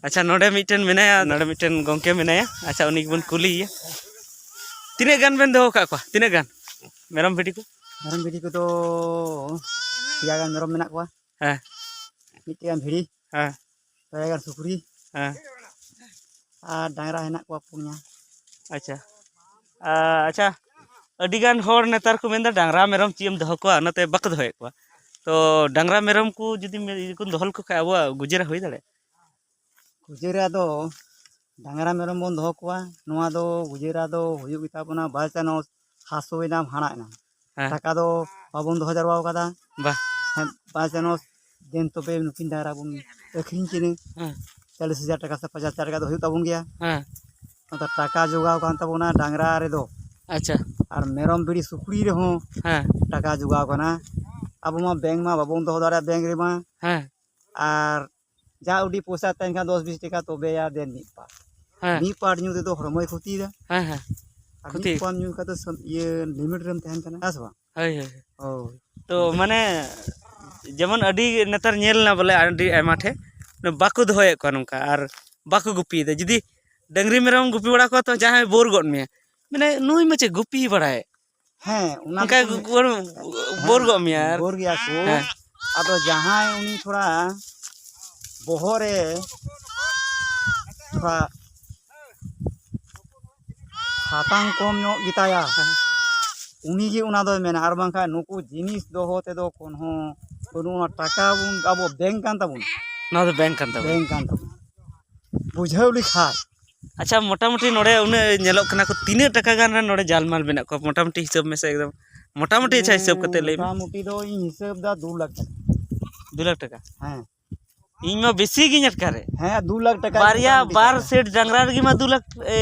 ᱟᱪᱪᱷᱟ, ᱱᱚᱰᱮ ᱢᱤᱫᱴᱮᱱ ᱢᱮᱱᱟᱭᱟ, ᱱᱚᱰᱮ ᱢᱤᱫᱴᱮᱱ ᱜᱚᱢᱠᱮ ᱢᱮᱱᱟᱭᱟ᱾ ᱟᱪᱪᱷᱟ, ᱩᱱᱤ ᱜᱮᱵᱚᱱ ᱠᱩᱞᱤᱭᱮᱭᱟ, ᱛᱤᱱᱟᱹᱜ ᱜᱟᱱ ᱵᱮᱱ ᱫᱚᱦᱚ ᱟᱠᱟᱫ ᱠᱚᱣᱟ? ᱛᱤᱱᱟᱹᱜ ᱜᱟᱱ ᱢᱮᱨᱚᱢ ᱵᱷᱤᱰᱤ ᱠᱚ? ᱢᱮᱨᱚᱢ ᱵᱷᱤᱰᱤ ᱠᱚᱫᱚ ᱯᱮᱭᱟ ᱜᱟᱱ ᱢᱮᱨᱚᱢ ᱢᱮᱱᱟᱜ ᱠᱚᱣᱟ᱾ ᱦᱮᱸ᱾ ᱢᱤᱫᱴᱮᱱ ᱜᱟᱱ ᱵᱷᱤᱲᱤ, ᱦᱮᱸ᱾ ᱯᱮ ᱜᱟᱱ ᱥᱩᱠᱨᱤ, ᱦᱮᱸ᱾ ᱟᱨ ᱰᱟᱝᱨᱟ ᱦᱮᱱᱟᱜ ᱠᱚᱣᱟ ᱯᱩᱱᱭᱟ᱾ ᱟᱪᱪᱷᱟ᱾ ᱟ-, ᱟᱪᱪᱷᱟ, ᱟᱹᱰᱤᱜᱟᱱ ᱦᱚᱲ ᱱᱮᱛᱟᱨ ᱠᱚ ᱢᱮᱱᱫᱟ, "ᱰᱟᱝᱨᱟ ᱢᱮᱨᱚᱢ ᱪᱮᱫ ᱮᱢ ᱫᱚᱦᱚ ᱠᱚᱣᱟ?" ᱚᱱᱟᱛᱮ ᱵᱟᱠᱚ ᱫᱚᱦᱚᱭᱮᱫ ᱠᱚᱣᱟ᱾ ᱛᱚ ᱰᱟᱝᱨᱟ ᱢᱮᱨᱚᱢ ᱠᱚ ᱡᱩᱫᱤ ᱢᱮ-, ᱡᱩᱫᱤ ᱠᱚ ᱫᱚᱦᱚ ᱞᱮᱠᱚ ᱠᱷᱟᱡ ᱟᱵᱚᱣᱟᱜ ᱜᱩᱡᱟᱹᱨᱟ ᱦᱩᱭ ᱫᱟᱲᱮᱭᱟᱜᱼᱟ? ᱜᱩᱡᱟᱹᱨᱟ ᱫᱚ ᱰᱟᱝᱨᱟ ᱢᱮᱨᱚᱢ ᱵᱚᱱ ᱫᱚᱦᱚ ᱠᱚᱣᱟ, ᱱᱚᱣᱟ ᱫᱚ ᱜᱩᱡᱟᱹᱨᱟ ᱫᱚ ᱦᱩᱭᱩᱜ ᱜᱮᱛᱟ ᱵᱚᱱᱟ, by chance ᱦᱟᱥᱩᱭᱮᱱᱟᱢ, ᱦᱟᱲᱟᱜ ᱮᱱᱟᱢ, ᱦᱮᱸ᱾ ᱴᱟᱠᱟ ᱫᱚ ᱵᱟᱵᱚᱱ ᱫᱚᱦᱚ ᱡᱟᱨᱣᱟ ᱟᱠᱟᱫᱟ᱾ ᱵᱟ᱾ ᱦᱮᱸ, by chance ᱫᱮᱱ ᱛᱚᱵᱮ ᱱᱩᱠᱤᱱ ᱰᱟᱝᱨᱟ ᱵᱚᱱ ᱟᱹᱠᱷᱨᱤᱧ ᱠᱤᱱᱟᱹ᱾ ᱦᱮᱸ᱾ ᱪᱚᱞᱞᱤᱥ ᱦᱟᱡᱟᱨ ᱴᱟᱠᱟ ᱥᱮ ᱯᱚᱧᱪᱟᱥ ᱦᱟᱡᱟᱨ ᱴᱟᱠᱟ ᱫᱚ ᱦᱩᱭᱩᱜ ᱛᱟᱵᱚᱱ ᱜᱮᱭᱟ᱾ ᱦᱮᱸ᱾ ᱚᱱᱟ ᱴᱟᱠᱟ ᱡᱚᱜᱟᱣ ᱠᱟᱱ ᱛᱟᱵᱚᱱᱟ ᱰᱟᱝᱨᱟ ᱨᱮᱫᱚ᱾ ᱟᱪᱪᱷᱟ᱾ ᱟᱨ ᱢᱮᱨᱚᱢ, ᱵᱷᱤᱲᱤ, ᱥᱩᱠᱨᱤ ᱨᱮᱦᱚᱸ ᱦᱮᱸ᱾ ᱴᱟᱠᱟ ᱡᱚᱜᱟᱣ ᱠᱟᱱᱟ᱾ ᱟᱵᱚ ᱢᱟ ᱵᱮᱝᱠ ᱢᱟ ᱵᱟᱵᱚᱱ ᱫᱚᱦᱚ ᱫᱟᱲᱮᱭᱟᱜᱼᱟ ᱵᱮᱝᱠ ᱨᱮᱢᱟ᱾ ᱦᱮᱸ᱾ ᱟᱨ ᱡᱟ ᱩᱰᱤ ᱯᱚᱭᱥᱟ ᱛᱟᱦᱮᱱ ᱠᱷᱟᱱ ᱫᱚᱥ ᱵᱤᱥ ᱴᱟᱠᱟ ᱛᱚᱵᱮᱭᱟ ᱫᱮᱱ ᱢᱤᱫ ᱯᱟᱴ᱾ ᱦᱮᱸ᱾ ᱢᱤᱫ ᱯᱟᱴ ᱧᱩ ᱛᱮᱫᱚ ᱦᱚᱲᱢᱚᱭ ᱠᱷᱚᱛᱤᱭᱮᱫᱟ᱾ ᱦᱮᱸ, ᱦᱮᱸ᱾ ᱟᱨ ᱠᱷᱚᱛᱤ᱾ ᱢᱤᱫ ᱯᱟᱴ ᱧᱩ ᱞᱮᱠᱷᱟᱱ ᱫᱚ ᱥᱟᱢ-, ᱤᱭᱟᱹ limit ᱨᱮᱢ ᱛᱟᱦᱮᱱ ᱠᱟᱱᱟ, ᱦᱮᱸ ᱥᱮ ᱵᱟᱝ? ᱦᱳᱭ, ᱦᱳᱭ᱾ ᱦᱳᱭ᱾ ᱛᱚ, ᱢᱟᱱᱮ, ᱡᱮᱢᱚᱱ ᱟᱹᱰᱤ ᱱᱮᱛᱟᱨ ᱧᱮᱞ ᱮᱱᱟ ᱵᱚᱞᱮ ᱟᱹᱰᱤ ᱟᱭᱢᱟ ᱴᱷᱮᱱ ᱵᱟᱠᱚ ᱫᱚᱦᱚᱭᱮᱫ ᱠᱚᱣᱟ ᱱᱚᱝᱠᱟ ᱟᱨ ᱵᱟᱠᱚ ᱜᱩᱯᱤᱭᱮᱫᱟ᱾ ᱡᱩᱫᱤ ᱰᱟᱹᱝᱨᱤ ᱢᱮᱨᱚᱢ ᱜᱩᱯᱤ ᱵᱟᱲᱟ ᱠᱚᱣᱟ ᱛᱚ ᱡᱟᱦᱟᱸᱭ ᱵᱳᱨ ᱜᱚᱫ ᱢᱮᱭᱟ, ᱢᱟᱱᱮ, "ᱱᱩᱭ ᱢᱟ ᱪᱮᱫ ᱜᱩᱯᱤ ᱵᱟᱲᱟᱭ?" ᱦᱮᱸ, ᱚᱱᱟ ᱚᱱᱠᱟ ᱠᱚ ᱜᱩ-, ᱜᱩ-, ᱵᱳᱨ ᱦᱮᱸ, ᱜᱚᱫ ᱢᱮᱭᱟ ᱟᱨ ᱵᱳᱨ ᱜᱮᱭᱟ ᱠᱚ᱾ ᱦᱮᱸ᱾ ᱟᱫᱚ ᱡᱟᱦᱟᱸᱭ ᱩᱱᱤ ᱛᱷᱚᱲᱟ ᱵᱚᱦᱚᱜ ᱨᱮ ᱛᱷᱚᱲᱟ ᱥᱟᱛᱟᱝ ᱠᱚᱢ ᱧᱚᱜ ᱜᱮᱛᱟᱭᱟ, ᱦᱮᱸ᱾ ᱩᱱᱤᱜᱮ ᱚᱱᱟ ᱫᱚᱭ ᱢᱮᱱᱟ᱾ ᱟᱨ ᱵᱟᱝᱠᱷᱟᱱ ᱱᱩᱠᱩ ᱡᱤᱱᱤᱥ ᱫᱚᱦᱚ ᱛᱮᱫᱚ ᱠᱳᱱᱳ ᱵᱟᱹᱱᱩᱜᱼᱟ᱾ ᱴᱟᱠᱟ ᱵᱚᱱ ᱟᱵᱚ ᱵᱮᱝᱠ ᱠᱟᱱ ᱛᱟᱵᱚᱱᱟ᱾ ᱱᱚᱣᱟ ᱫᱚ ᱵᱮᱝᱠ ᱠᱟᱱ ᱛᱟᱵᱚᱱᱟ᱾ ᱵᱮᱝᱠ ᱠᱟᱱ ᱛᱟᱵᱚᱱᱟ᱾ ᱵᱩᱡᱷᱟᱹᱣ ᱞᱮᱠᱷᱟᱡ᱾ ᱟᱪᱪᱷᱟ, ᱢᱚᱴᱟᱢᱩᱴᱤ ᱱᱚᱰᱮ ᱩᱱᱟᱹᱜ ᱧᱮᱞᱚᱜ ᱠᱟᱱᱟ ᱠᱚ, ᱛᱤᱱᱟᱹᱜ ᱴᱟᱠᱟ ᱜᱟᱱ ᱨᱮᱱ ᱱᱚᱰᱮ ᱡᱟᱞᱢᱟᱞ ᱢᱮᱱᱟᱜ ᱠᱚᱣᱟ? ᱢᱚᱴᱟᱢᱩᱴᱤ ᱦᱤᱥᱟᱹᱵ ᱢᱮᱥᱮ ᱮᱠᱫᱚᱢ, ᱢᱚᱴᱟᱢᱩᱴᱤ ᱟᱪᱪᱷᱟ ᱦᱤᱥᱟᱹᱵ ᱠᱟᱛᱮ ᱞᱟᱹᱭ ᱢᱮ᱾ ᱢᱚᱴᱟᱢᱩᱴᱤ ᱫᱚ ᱤᱧ ᱦᱤᱥᱟᱹᱵ ᱫᱟ ᱫᱩ ᱞᱟᱠᱷ ᱴᱟᱠᱟ᱾ ᱫᱩ ᱞᱟᱠᱷ ᱴᱟᱠᱟ? ᱦᱮᱸ᱾ ᱤᱧ ᱢᱟ ᱵᱮᱥᱤ ᱜᱤᱧ ᱟᱴᱠᱟᱨᱮ᱾ ᱦᱮᱸ, ᱫᱩ ᱞᱟᱠᱷ ᱴᱟᱠᱟ ᱵᱟᱨᱭᱟ, ᱢᱚᱴᱟᱢᱩᱴᱤ ᱵᱟᱨ ᱛᱟᱦᱮᱸᱱᱟ᱾ ᱥᱮᱴ ᱰᱟᱝᱨᱟ ᱨᱮᱜᱮ ᱢᱟ ᱫᱩ ᱞᱟᱠᱷ, ᱮ,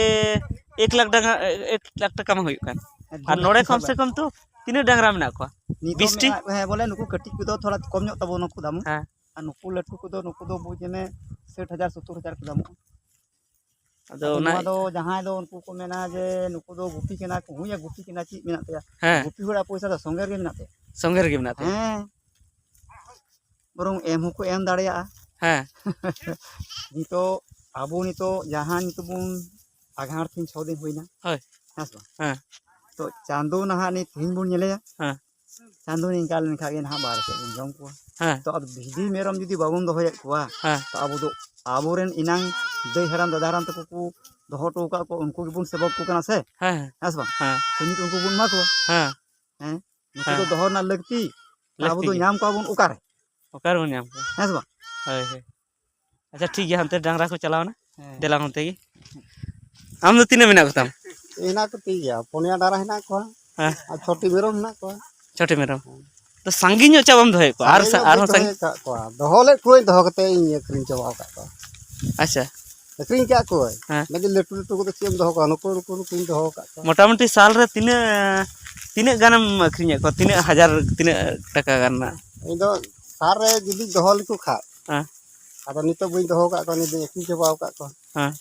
ᱮᱠ ᱞᱟᱠᱷ ᱴᱟᱠᱟ, ᱮᱠ ᱞᱟᱠᱷ ᱴᱟᱠᱟ ᱢᱟ ᱦᱩᱭᱩᱜ ᱠᱟᱱ᱾ ᱦᱮᱸ, ᱫᱩ ᱟᱨ ᱞᱟᱠᱷ ᱱᱚᱰᱮ ᱠᱚᱢ ᱥᱟᱵ ᱥᱮ ᱠᱟᱜ ᱠᱚᱢ ᱛᱚ ᱛᱤᱱᱟᱹᱜ ᱰᱟᱝᱨᱟ ᱢᱮᱱᱟᱜ ᱠᱚᱣᱟ? ᱱᱤᱛᱚᱜ ᱵᱤᱥᱴᱤ? ᱢᱮᱱᱟᱜ ᱠᱚ, ᱦᱮᱸ, ᱵᱚᱞᱮ ᱱᱩᱠᱩ ᱠᱟᱹᱴᱤᱡ ᱠᱚᱫᱚ ᱛᱷᱚᱲᱟ ᱠᱚᱢ ᱧᱚᱜ ᱛᱟᱵᱚᱱᱟ ᱱᱩᱠᱩ ᱫᱟᱢ᱾ ᱦᱮᱸ᱾ ᱟᱨ ᱱᱩᱠᱩ ᱞᱟᱹᱴᱩ ᱠᱚᱫᱚ, ᱱᱩᱠᱩ ᱫᱚ ᱵᱩᱡᱽ ᱢᱮ, ᱥᱟᱴ ᱦᱟᱡᱟᱨ, ᱥᱚᱛᱛᱚᱨ ᱦᱟᱡᱟᱨ ᱠᱚ ᱫᱟᱢᱚᱜᱼᱟ᱾ ᱟᱫᱚ ᱟᱫᱚ ᱚᱱᱟ ᱱᱚᱣᱟ ᱫᱚ ᱡᱟᱦᱟᱸᱭ ᱫᱚ ᱩᱱᱠᱩ ᱠᱚ ᱢᱮᱱᱟ ᱡᱮ ᱱᱩᱠᱩ ᱫᱚ ᱜᱩᱯᱤ ᱠᱟᱱᱟ ᱠᱚ, ᱦᱩᱭᱟ ᱜᱩᱯᱤ ᱠᱟᱱᱟ, ᱪᱮᱫ ᱢᱮᱱᱟᱜ ᱛᱟᱭᱟ? ᱦᱮᱸ᱾ ᱜᱩᱯᱤ ᱦᱚᱲᱟᱜ ᱯᱚᱭᱥᱟ ᱫᱚ ᱥᱚᱸᱜᱮ ᱨᱮᱜᱮ ᱢᱮᱱᱟᱜ ᱛᱟᱭᱟ᱾ ᱥᱚᱸᱜᱮ ᱨᱮᱜᱮ ᱢᱮᱱᱟᱜ ᱛᱟᱭᱟ᱾ ᱦᱮᱸ᱾ ᱵᱚᱨᱚᱝ ᱮᱢ ᱦᱚᱸᱠᱚ ᱮᱢ ᱫᱟᱲᱮᱭᱟᱜᱼᱟ᱾ ᱦᱮᱸ᱾ ᱱᱤᱛᱚᱜ ᱟᱵᱚ ᱱᱤᱛᱚᱜ ᱡᱟᱦᱟᱸ ᱱᱤᱛᱚᱜ ᱵᱚᱱ ᱟᱜᱷᱟᱬ ᱛᱤᱱ ᱪᱷᱚ ᱫᱤᱱ ᱦᱩᱭᱱᱟ᱾ ᱦᱳᱭ᱾ ᱦᱮᱸ ᱥᱮ ᱵᱟᱝ? ᱦᱮᱸ᱾ ᱛᱚ ᱪᱟᱸᱫᱚ ᱱᱟᱦᱟᱜ ᱱᱤᱛ ᱛᱮᱦᱮᱧ ᱵᱚᱱ ᱧᱮᱞᱮᱭᱟ᱾ ᱦᱮᱸ᱾ ᱪᱟᱸᱫᱚ ᱱᱤᱝᱠᱟ ᱞᱮᱱᱠᱷᱟᱱ ᱜᱮ ᱱᱟᱦᱟᱜ ᱵᱟᱨᱦᱮ ᱥᱮᱫ ᱵᱚᱱ ᱡᱚᱢ ᱠᱚᱣᱟ᱾ ᱦᱮᱸ᱾ ᱛᱚ ᱟᱵᱚ ᱵᱷᱤᱰᱤ ᱢᱮᱨᱚᱢ ᱡᱩᱫᱤ ᱵᱟᱵᱚᱱ ᱫᱚᱦᱚᱭᱮᱫ ᱠᱚᱣᱟ, ᱦᱮᱸ᱾ ᱛᱚ ᱟᱵᱚ ᱫᱚ ᱟᱵᱚᱨᱮᱱ ᱮᱱᱟᱝ ᱫᱟᱹᱭ ᱦᱟᱲᱟᱢ ᱫᱟᱫᱟ ᱦᱟᱲᱟᱢ ᱛᱟᱠᱚ ᱠᱚ ᱫᱚᱦᱚ ᱦᱚᱴᱚ ᱟᱠᱟᱫ ᱠᱚ, ᱩᱱᱠᱩ ᱜᱮᱵᱚᱱ ᱥᱮᱵᱚᱠ ᱠᱚ ᱠᱟᱱᱟ ᱥᱮ? ᱦᱮᱸ, ᱦᱮᱸ᱾ ᱦᱮᱸ ᱥᱮ ᱵᱟᱝ? ᱦᱮᱸ᱾ ᱛᱚ ᱱᱤᱛ ᱩᱱᱠᱩ ᱵᱚᱱ ᱮᱢᱟ ᱠᱚᱣᱟ᱾ ᱦᱮᱸ᱾ ᱦᱮᱸ? ᱱᱩᱠᱩ ᱦᱮᱸ᱾ ᱫᱚ ᱫᱚᱦᱚ ᱨᱮᱱᱟᱜ ᱞᱟᱹᱠᱛᱤ, ᱟᱨ ᱟᱵᱚ ᱞᱟᱹᱠᱛᱤ ᱫᱚ ᱜᱮ᱾ ᱧᱟᱢ ᱠᱚᱣᱟ ᱵᱚᱱ ᱚᱠᱟᱨᱮ? ᱚᱠᱟᱨᱮ ᱵᱚᱱ ᱧᱟᱢ ᱠᱚᱣᱟ? ᱦᱮᱸ ᱥᱮ ᱵᱟᱝ? ᱦᱳᱭ, ᱦᱳᱭ᱾ ᱟᱪᱪᱷᱟ, ᱴᱷᱤᱠ ᱜᱮᱭᱟ, ᱦᱟᱱᱛᱮ ᱰᱟᱝᱨᱟ ᱠᱚ ᱪᱟᱞᱟᱣᱱᱟ᱾ ᱦᱮᱸ᱾ ᱫᱮᱞᱟ ᱚᱱᱛᱮ ᱜᱮ᱾ ᱟᱢ ᱫᱚ ᱛᱤᱱᱟᱹᱜ ᱢᱮᱱᱟᱜ ᱠᱚᱛᱟᱢ? ᱦᱮᱱᱟᱜ ᱠᱚ ᱛᱤᱧ ᱜᱮᱭᱟ, ᱯᱩᱱᱭᱟ ᱰᱟᱝᱨᱟ ᱦᱮᱱᱟᱜ ᱠᱚᱣᱟ᱾ ᱦᱮᱸ᱾ ᱟᱨ ᱪᱷᱚᱴᱤ ᱢᱮᱨᱚᱢ ᱦᱮᱱᱟᱜ ᱠᱚᱣᱟ᱾ ᱪᱷᱚᱴᱤ ᱢᱮᱨᱚᱢ᱾ ᱦᱮᱸ᱾ ᱛᱚ ᱥᱟᱸᱜᱮ ᱧᱚᱜ ᱪᱟ ᱵᱟᱢ ᱫᱚᱦᱚᱭᱮᱫ ᱠᱚᱣᱟ? ᱟᱨ ᱥᱟᱸᱜᱮ ᱥᱟ-, ᱧᱚᱜ ᱟᱨᱦᱚᱸ ᱫᱚᱧ ᱥᱟᱸᱜᱮ? ᱫᱚᱦᱚᱭ ᱟᱠᱟᱫ ᱠᱚᱣᱟ᱾ ᱫᱚᱦᱚ ᱞᱮᱫ ᱠᱚᱣᱟᱧ, ᱫᱚᱦᱚ ᱠᱟᱛᱮ ᱤᱧ ᱟᱹᱠᱷᱨᱤᱧ ᱪᱟᱵᱟ ᱟᱠᱟᱫ ᱠᱚᱣᱟ᱾ ᱟᱪᱪᱷᱟ᱾ ᱟᱹᱠᱷᱨᱤᱧ ᱟᱠᱟᱫ ᱠᱚᱣᱟᱧ᱾ ᱦᱮᱸ᱾ ᱢᱮᱱᱫᱟᱹᱧ ᱞᱟᱹᱴᱩ ᱞᱟᱹᱴᱩ ᱠᱚᱫᱚ ᱪᱮᱫ ᱮᱢ ᱫᱚᱦᱚ ᱠᱚᱣᱟ? ᱱᱩᱠᱩ, ᱱᱩᱠᱩ, ᱱᱩᱠᱩᱧ ᱫᱚᱦᱚ ᱟᱠᱟᱫ ᱠᱚᱣᱟ᱾ ᱢᱚᱴᱟᱢᱩᱴᱤ ᱥᱟᱞ ᱨᱮ ᱛᱤᱱᱟᱹᱜ, ᱛᱤᱱᱟᱹᱜ ᱜᱟᱱᱮᱢ ᱟᱹᱠᱷᱨᱤᱧᱮᱫ ᱠᱚᱣᱟ? ᱛᱤᱱᱟᱹᱜ ᱦᱟᱡᱟᱨ, ᱛᱤᱱᱟᱹᱜ ᱴᱟᱠᱟ ᱜᱟᱱ ᱨᱮᱱᱟᱜ? ᱤᱧ ᱫᱚ ᱥᱟᱨ ᱨᱮ ᱡᱩᱫᱤᱧ ᱫᱚᱦᱚ ᱞᱮᱠᱚ ᱠᱷᱟᱡ, ᱦᱮᱸ᱾ ᱟᱫᱚ ᱱᱤᱛᱚᱜ ᱵᱟᱹᱧ ᱫᱚᱦᱚ ᱟᱠᱟᱫ ᱠᱚᱣᱟ, ᱱᱤᱛ ᱫᱚᱧ ᱟᱹᱠᱷᱨᱤᱧ ᱪᱟᱵᱟ ᱟᱠᱟᱫ ᱠᱚᱣᱟ᱾ ᱦᱮᱸ᱾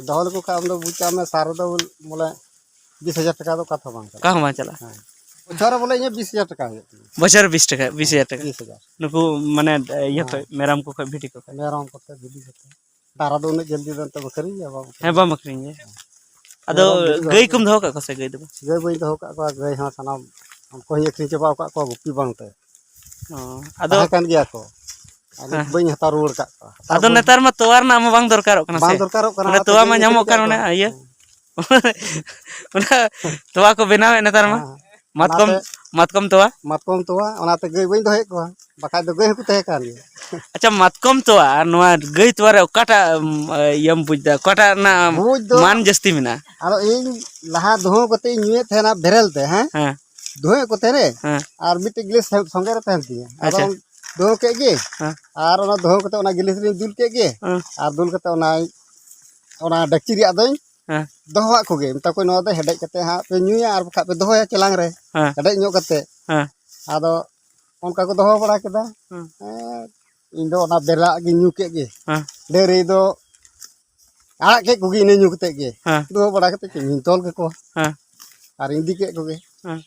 ᱫᱚᱦᱚ ᱞᱮᱠᱚ ᱠᱷᱟᱡ ᱟᱢ ᱫᱚ ᱵᱩᱡᱽ ᱠᱟᱜ ᱢᱮ, ᱥᱟᱨ ᱨᱮᱫᱚ ᱵᱚᱞᱮ ᱵᱤᱥ ᱦᱟᱡᱟᱨ ᱴᱟᱠᱟ ᱫᱚ ᱚᱠᱟ ᱛᱮᱦᱚᱸ ᱵᱟᱝ ᱪᱟᱞᱟᱜᱼᱟ᱾ ᱚᱠᱟ ᱦᱚᱸ ᱵᱟᱝ ᱪᱟᱞᱟᱜᱼᱟ᱾ ᱦᱮᱸ᱾ ᱵᱚᱪᱷᱚᱨ ᱨᱮ ᱵᱚᱞᱮ ᱤᱧᱟᱹᱜ ᱵᱤᱥ ᱦᱟᱡᱟᱨ ᱴᱟᱠᱟ ᱦᱩᱭᱩᱜ ᱛᱤᱧᱟ᱾ ᱵᱚᱪᱷᱚᱨ ᱵᱤᱥ ᱴᱟᱠᱟ, ᱵᱤᱥ ᱦᱟᱡᱟᱨ ᱴᱟᱠᱟ᱾ ᱵᱤᱥ ᱦᱟᱡᱟᱨ᱾ ᱱᱩᱠᱩ ᱢᱟᱱᱮ ᱤᱭᱟᱹ ᱦᱮᱸ᱾ ᱠᱷᱚᱡ, ᱢᱮᱨᱚᱢ ᱠᱚ ᱠᱷᱚᱡ, ᱵᱷᱤᱰᱤ ᱠᱚ ᱠᱷᱚᱡ᱾ ᱢᱮᱨᱚᱢ ᱠᱚᱛᱮ, ᱵᱷᱤᱰᱤ ᱠᱚᱛᱮ᱾ ᱟᱨ ᱟᱫᱚ ᱩᱱᱟᱹᱜ ᱡᱚᱞᱫᱤ ᱫᱚ ᱮᱱᱛᱮ ᱵᱟᱠᱚ ᱟᱹᱠᱷᱨᱤᱧ ᱜᱮᱭᱟ, ᱵᱟᱢ ᱟᱹᱠᱷᱨᱤᱧ ᱦᱮᱸ, ᱜᱮᱭᱟ᱾ ᱵᱟᱢ ᱟᱹᱠᱷᱨᱤᱧ ᱜᱮᱭᱟ᱾ ᱟᱫᱚ ᱢᱮᱨᱚᱢ ᱵᱷᱤᱰᱤ ᱫᱚ ᱜᱟᱹᱭ ᱟᱹᱠᱷᱨᱤᱧ ᱠᱚᱢ ᱫᱚᱦᱚ ᱠᱟᱜ ᱠᱚᱣᱟ ᱥᱮ ᱜᱟᱹᱭ ᱫᱚ ᱵᱟᱝ? ᱜᱟᱹᱭ ᱵᱟᱹᱧ ᱫᱚᱦᱚ ᱠᱟᱜ ᱠᱚᱣᱟ, ᱜᱟᱹᱭ ᱦᱚᱸ ᱥᱟᱱᱟᱢ ᱩᱱᱠᱩ ᱦᱚᱸᱧ ᱟᱹᱠᱷᱨᱤᱧ ᱪᱟᱵᱟ ᱟᱠᱟᱫ ᱠᱚᱣᱟ ᱜᱩᱯᱤ ᱵᱟᱝᱛᱮ᱾ ᱚ, ᱟᱫᱚ ᱛᱟᱦᱮᱸ ᱠᱟᱱ ᱜᱮᱭᱟ ᱠᱚ᱾ ᱟᱫᱚ ᱦᱮᱸ᱾ ᱵᱟᱹᱧ ᱦᱟᱛᱟᱣ ᱨᱩᱣᱟᱹᱲ ᱟᱠᱟᱫ ᱠᱚᱣᱟ᱾ ᱦᱟᱛᱟᱣ ᱟᱫᱚ ᱵᱟᱹᱧ ᱱᱮᱛᱟᱨ ᱢᱟ ᱛᱚᱣᱟ ᱨᱮᱱᱟᱜ ᱢᱟ ᱵᱟᱝ ᱫᱚᱨᱠᱟᱨᱚᱜ ᱠᱟᱱᱟ ᱵᱟᱝ ᱥᱮ? ᱫᱚᱨᱠᱟᱨᱚᱜ ᱠᱟᱱᱟ, ᱚᱱᱟ ᱛᱚᱣᱟ ᱛᱮᱜᱮ ᱢᱟ ᱤᱧ ᱧᱟᱢᱚᱜ ᱟᱹᱠᱷᱨᱤᱧ ᱠᱟᱱ, ᱠᱟᱜ ᱚᱱᱮ ᱠᱚᱣᱟ᱾ ᱤᱭᱟᱹ᱾ ᱦᱮᱸ᱾ ᱚᱱᱟ ᱛᱚᱣᱟ ᱠᱚ ᱵᱮᱱᱟᱣᱮᱫ ᱱᱮᱛᱟᱨ ᱢᱟ᱾ ᱦᱮᱸ᱾ ᱢᱟᱛᱠᱚᱢ, ᱚᱱᱟᱛᱮ ᱢᱟᱛᱠᱚᱢ ᱛᱚᱣᱟ᱾ ᱢᱟᱛᱠᱚᱢ ᱛᱚᱣᱟ, ᱚᱱᱟᱛᱮ ᱜᱟᱹᱭ ᱵᱟᱹᱧ ᱫᱚᱦᱚᱭᱮᱫ ᱠᱚᱣᱟ, ᱵᱟᱠᱷᱟᱡ ᱫᱚ ᱜᱟᱹᱭ ᱦᱚᱸᱠᱚ ᱛᱟᱦᱮᱸ ᱠᱟᱱ ᱜᱮᱭᱟ᱾ ᱟᱪᱪᱷᱟ, ᱢᱟᱛᱠᱚᱢ ᱛᱚᱣᱟ ᱟᱨ ᱱᱚᱣᱟ ᱜᱟᱹᱭ ᱛᱚᱣᱟ ᱨᱮ ᱚᱠᱟᱴᱟᱜ, ᱩᱢ, ᱤᱭᱟᱹᱢ ᱵᱩᱡᱽ ᱮᱫᱟ? ᱚᱠᱟᱴᱟᱜ ᱨᱮᱱᱟᱜ ᱵᱩᱡᱽ ᱫᱚ ᱢᱟᱱ ᱡᱟᱹᱥᱛᱤ ᱢᱮᱱᱟᱜᱼᱟ? ᱟᱫᱚ ᱤᱧ ᱞᱟᱦᱟ ᱫᱩᱦᱟᱹᱣ ᱠᱟᱛᱮ ᱤᱧ ᱧᱩᱭᱮᱫ ᱛᱟᱦᱮᱱᱟ ᱵᱮᱨᱮᱞ ᱛᱮ, ᱦᱮᱸ? ᱦᱮᱸ᱾ ᱫᱩᱦᱟᱹᱣᱮᱫ ᱠᱚ ᱛᱟᱦᱮᱱ ᱨᱮ, ᱦᱮᱸ᱾ ᱟᱨ ᱢᱤᱫᱴᱮᱡ ᱜᱤᱞᱟᱹᱥ ᱥᱚᱸᱜᱮ ᱨᱮ ᱛᱟᱦᱮᱱ ᱛᱤᱧᱟᱹ᱾ ᱟᱫᱚ ᱟᱪᱪᱷᱟ᱾ ᱫᱩᱦᱟᱹᱣ ᱠᱮᱫ ᱜᱮ, ᱦᱮᱸ᱾ ᱟᱨ ᱚᱱᱟ ᱫᱩᱦᱟᱹᱣ ᱠᱟᱛᱮ ᱚᱱᱟ ᱜᱤᱞᱟᱹᱥ ᱨᱤᱧ ᱫᱩᱞ ᱠᱮᱫ ᱜᱮ, ᱦᱮᱸ᱾ ᱟᱨ ᱫᱩᱞ ᱠᱟᱛᱮ ᱚᱱᱟ, ᱚᱱᱟ ᱰᱮᱠᱪᱤ ᱨᱮᱭᱟᱜ ᱫᱚᱧ ᱦᱮᱸ᱾ ᱫᱚᱦᱚᱣᱟᱜ ᱠᱚᱜᱮ, ᱢᱮᱛᱟ ᱠᱚᱣᱟᱧ, "ᱱᱚᱣᱟ ᱫᱚ ᱦᱮᱰᱮᱡ ᱠᱟᱛᱮ ᱦᱟᱸᱜ ᱯᱮ ᱧᱩᱭᱟ, ᱟᱨ ᱵᱟᱠᱷᱟᱡ ᱯᱮ ᱫᱚᱦᱚᱭᱟ ᱪᱮᱞᱟᱝ ᱨᱮ, ᱦᱮᱸ᱾ ᱦᱮᱰᱮᱡ ᱧᱚᱜ ᱠᱟᱛᱮ᱾" ᱦᱮᱸ᱾ ᱟᱫᱚ ᱚᱱᱠᱟ ᱠᱚ ᱫᱚᱦᱚ ᱵᱟᱲᱟ ᱠᱮᱫᱟ᱾ ᱦᱮᱸ᱾ ᱦᱮᱸ, ᱤᱧ ᱫᱚ ᱚᱱᱟ ᱵᱮᱨᱮᱞᱟᱜ ᱜᱤᱧ ᱧᱩ ᱠᱮᱫ ᱜᱮ᱾ ᱦᱮᱸ᱾ ᱰᱟᱹᱝᱨᱤ ᱫᱚ ᱟᱲᱟᱜ ᱠᱮᱫ ᱠᱚᱜᱮ ᱤᱱᱟᱹ ᱧᱩ ᱠᱟᱛᱮ ᱜᱮ᱾ ᱦᱮᱸ᱾ ᱫᱚᱦᱚ ᱵᱟᱲᱟ ᱠᱟᱛᱮ ᱪᱮᱫ ᱤᱧ ᱛᱚᱞ ᱠᱟᱠᱚᱣᱟ᱾ ᱦᱮᱸ᱾ ᱟᱨ ᱤᱧ ᱤᱫᱤ ᱠᱮᱫ ᱠᱚᱜᱮ᱾ ᱦᱮᱸ᱾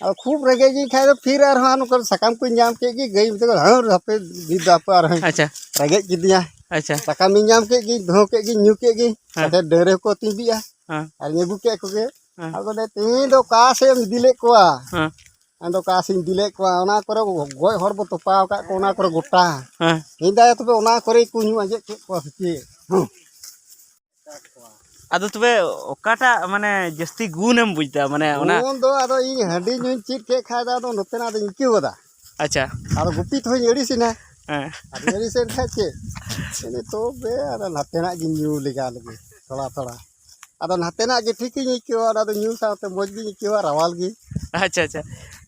ᱟᱫᱚ ᱠᱷᱩᱵ ᱨᱮᱸᱜᱮᱡ ᱜᱤᱧ ᱠᱷᱟᱡ ᱫᱚ ᱯᱷᱤᱨ ᱟᱨᱦᱚᱸ ᱱᱚᱝᱠᱟ ᱥᱟᱠᱟᱢ ᱠᱚᱧ ᱧᱟᱢ ᱠᱮᱫ ᱜᱮ, ᱜᱟᱹᱭ ᱢᱮᱛᱟ ᱠᱚ, "ᱦᱟᱹᱨ ᱦᱟᱯᱮ, ᱱᱤᱛ ᱫᱚ ᱦᱟᱯᱮ ᱟᱨᱦᱚᱸ ᱟᱪᱪᱷᱟ᱾ ᱨᱮᱸᱜᱮᱡ ᱠᱤᱫᱤᱧᱟ᱾" ᱟᱪᱪᱷᱟ᱾ ᱥᱟᱠᱟᱢᱤᱧ ᱧᱟᱢ ᱠᱮᱫ ᱜᱮ, ᱫᱚᱦᱚ ᱠᱮᱫ ᱜᱮ, ᱧᱩ ᱠᱮᱫ ᱜᱮ᱾ ᱦᱮᱸ᱾ ᱟᱪᱪᱷᱟ, ᱰᱟᱹᱝᱨᱤ ᱦᱚᱸᱠᱚ ᱟᱹᱛᱤᱧ ᱵᱤᱜᱼᱟ᱾ ᱦᱮᱸ᱾ ᱟᱨᱤᱧ ᱟᱹᱜᱩ ᱠᱮᱫ ᱠᱚᱜᱮ᱾ ᱦᱮᱸ᱾ ᱟᱫᱚ ᱞᱟᱹᱭ, "ᱛᱮᱦᱮᱧ ᱫᱚ ᱚᱠᱟ ᱥᱮᱫ ᱮᱢ ᱤᱫᱤ ᱞᱮᱫ ᱠᱚᱣᱟ?" ᱦᱮᱸ᱾ ᱟᱫᱚ ᱚᱠᱟ ᱥᱮᱫ ᱤᱧ ᱤᱫᱤ ᱞᱮᱫ ᱠᱚᱣᱟ, ᱚᱱᱟ ᱠᱚᱨᱮ ᱜᱚᱡ ᱦᱚᱲ ᱵᱚ ᱛᱚᱯᱟᱣ ᱟᱠᱟᱫ ᱠᱚᱣᱟ, ᱚᱱᱟ ᱠᱚᱨᱮ ᱜᱚᱴᱟ᱾ ᱦᱮᱸ᱾ ᱢᱮᱱᱫᱟᱭ, "ᱛᱚᱵᱮ ᱚᱱᱟ ᱠᱚᱨᱮ ᱠᱚ ᱧᱩ ᱟᱸᱡᱮᱫ ᱠᱮᱫ ᱠᱚᱣᱟ ᱥᱮ ᱪᱮᱫ?" ᱦᱩᱸ᱾ ᱟᱫᱚ ᱛᱚᱵᱮ ᱚᱠᱟᱴᱟᱜ ᱢᱟᱱᱮ ᱡᱟᱹᱥᱛᱤ ᱜᱩᱱᱮᱢ ᱵᱩᱡᱽ ᱮᱫᱟ? ᱢᱟᱱᱮ ᱚᱱᱟ ᱜᱩᱱ ᱫᱚ ᱟᱫᱚ ᱤᱧ ᱦᱟᱺᱰᱤ ᱧᱩᱧ ᱪᱮᱫ ᱠᱮᱫ ᱠᱷᱟᱡ ᱫᱚ ᱟᱫᱚ ᱱᱚᱛᱮᱱᱟᱜ ᱫᱚᱧ ᱟᱹᱭᱠᱟᱹᱣ ᱮᱫᱟ᱾ ᱟᱪᱪᱷᱟ᱾ ᱟᱫᱚ ᱜᱩᱯᱤ ᱛᱮᱦᱚᱸᱧ ᱟᱹᱲᱤᱥ ᱮᱱᱟ᱾ ᱦᱮᱸ᱾ ᱟᱫᱚᱧ ᱟᱹᱲᱤᱥ ᱮᱱ ᱠᱷᱟᱡ ᱪᱮᱫ? ᱛᱚᱵᱮ ᱟᱫᱚ ᱱᱟᱛᱮᱱᱟᱜ ᱜᱤᱧ ᱧᱩ ᱞᱮᱜᱟ ᱞᱮᱜᱮ ᱛᱷᱚᱲᱟ ᱛᱷᱚᱲᱟ᱾ ᱟᱫᱚ ᱱᱟᱛᱮᱱᱟᱜ ᱜᱮ ᱴᱷᱤᱠᱤᱧ ᱟᱹᱭᱠᱟᱹᱣᱟ, ᱚᱱᱟ ᱫᱚ ᱧᱩ ᱥᱟᱶᱛᱮ ᱢᱚᱡᱽ ᱜᱤᱧ ᱟᱹᱭᱠᱟᱹᱣᱟ, ᱨᱟᱣᱟᱞ ᱜᱮ᱾ ᱟᱪᱪᱷᱟ, ᱟᱪᱪᱷᱟ᱾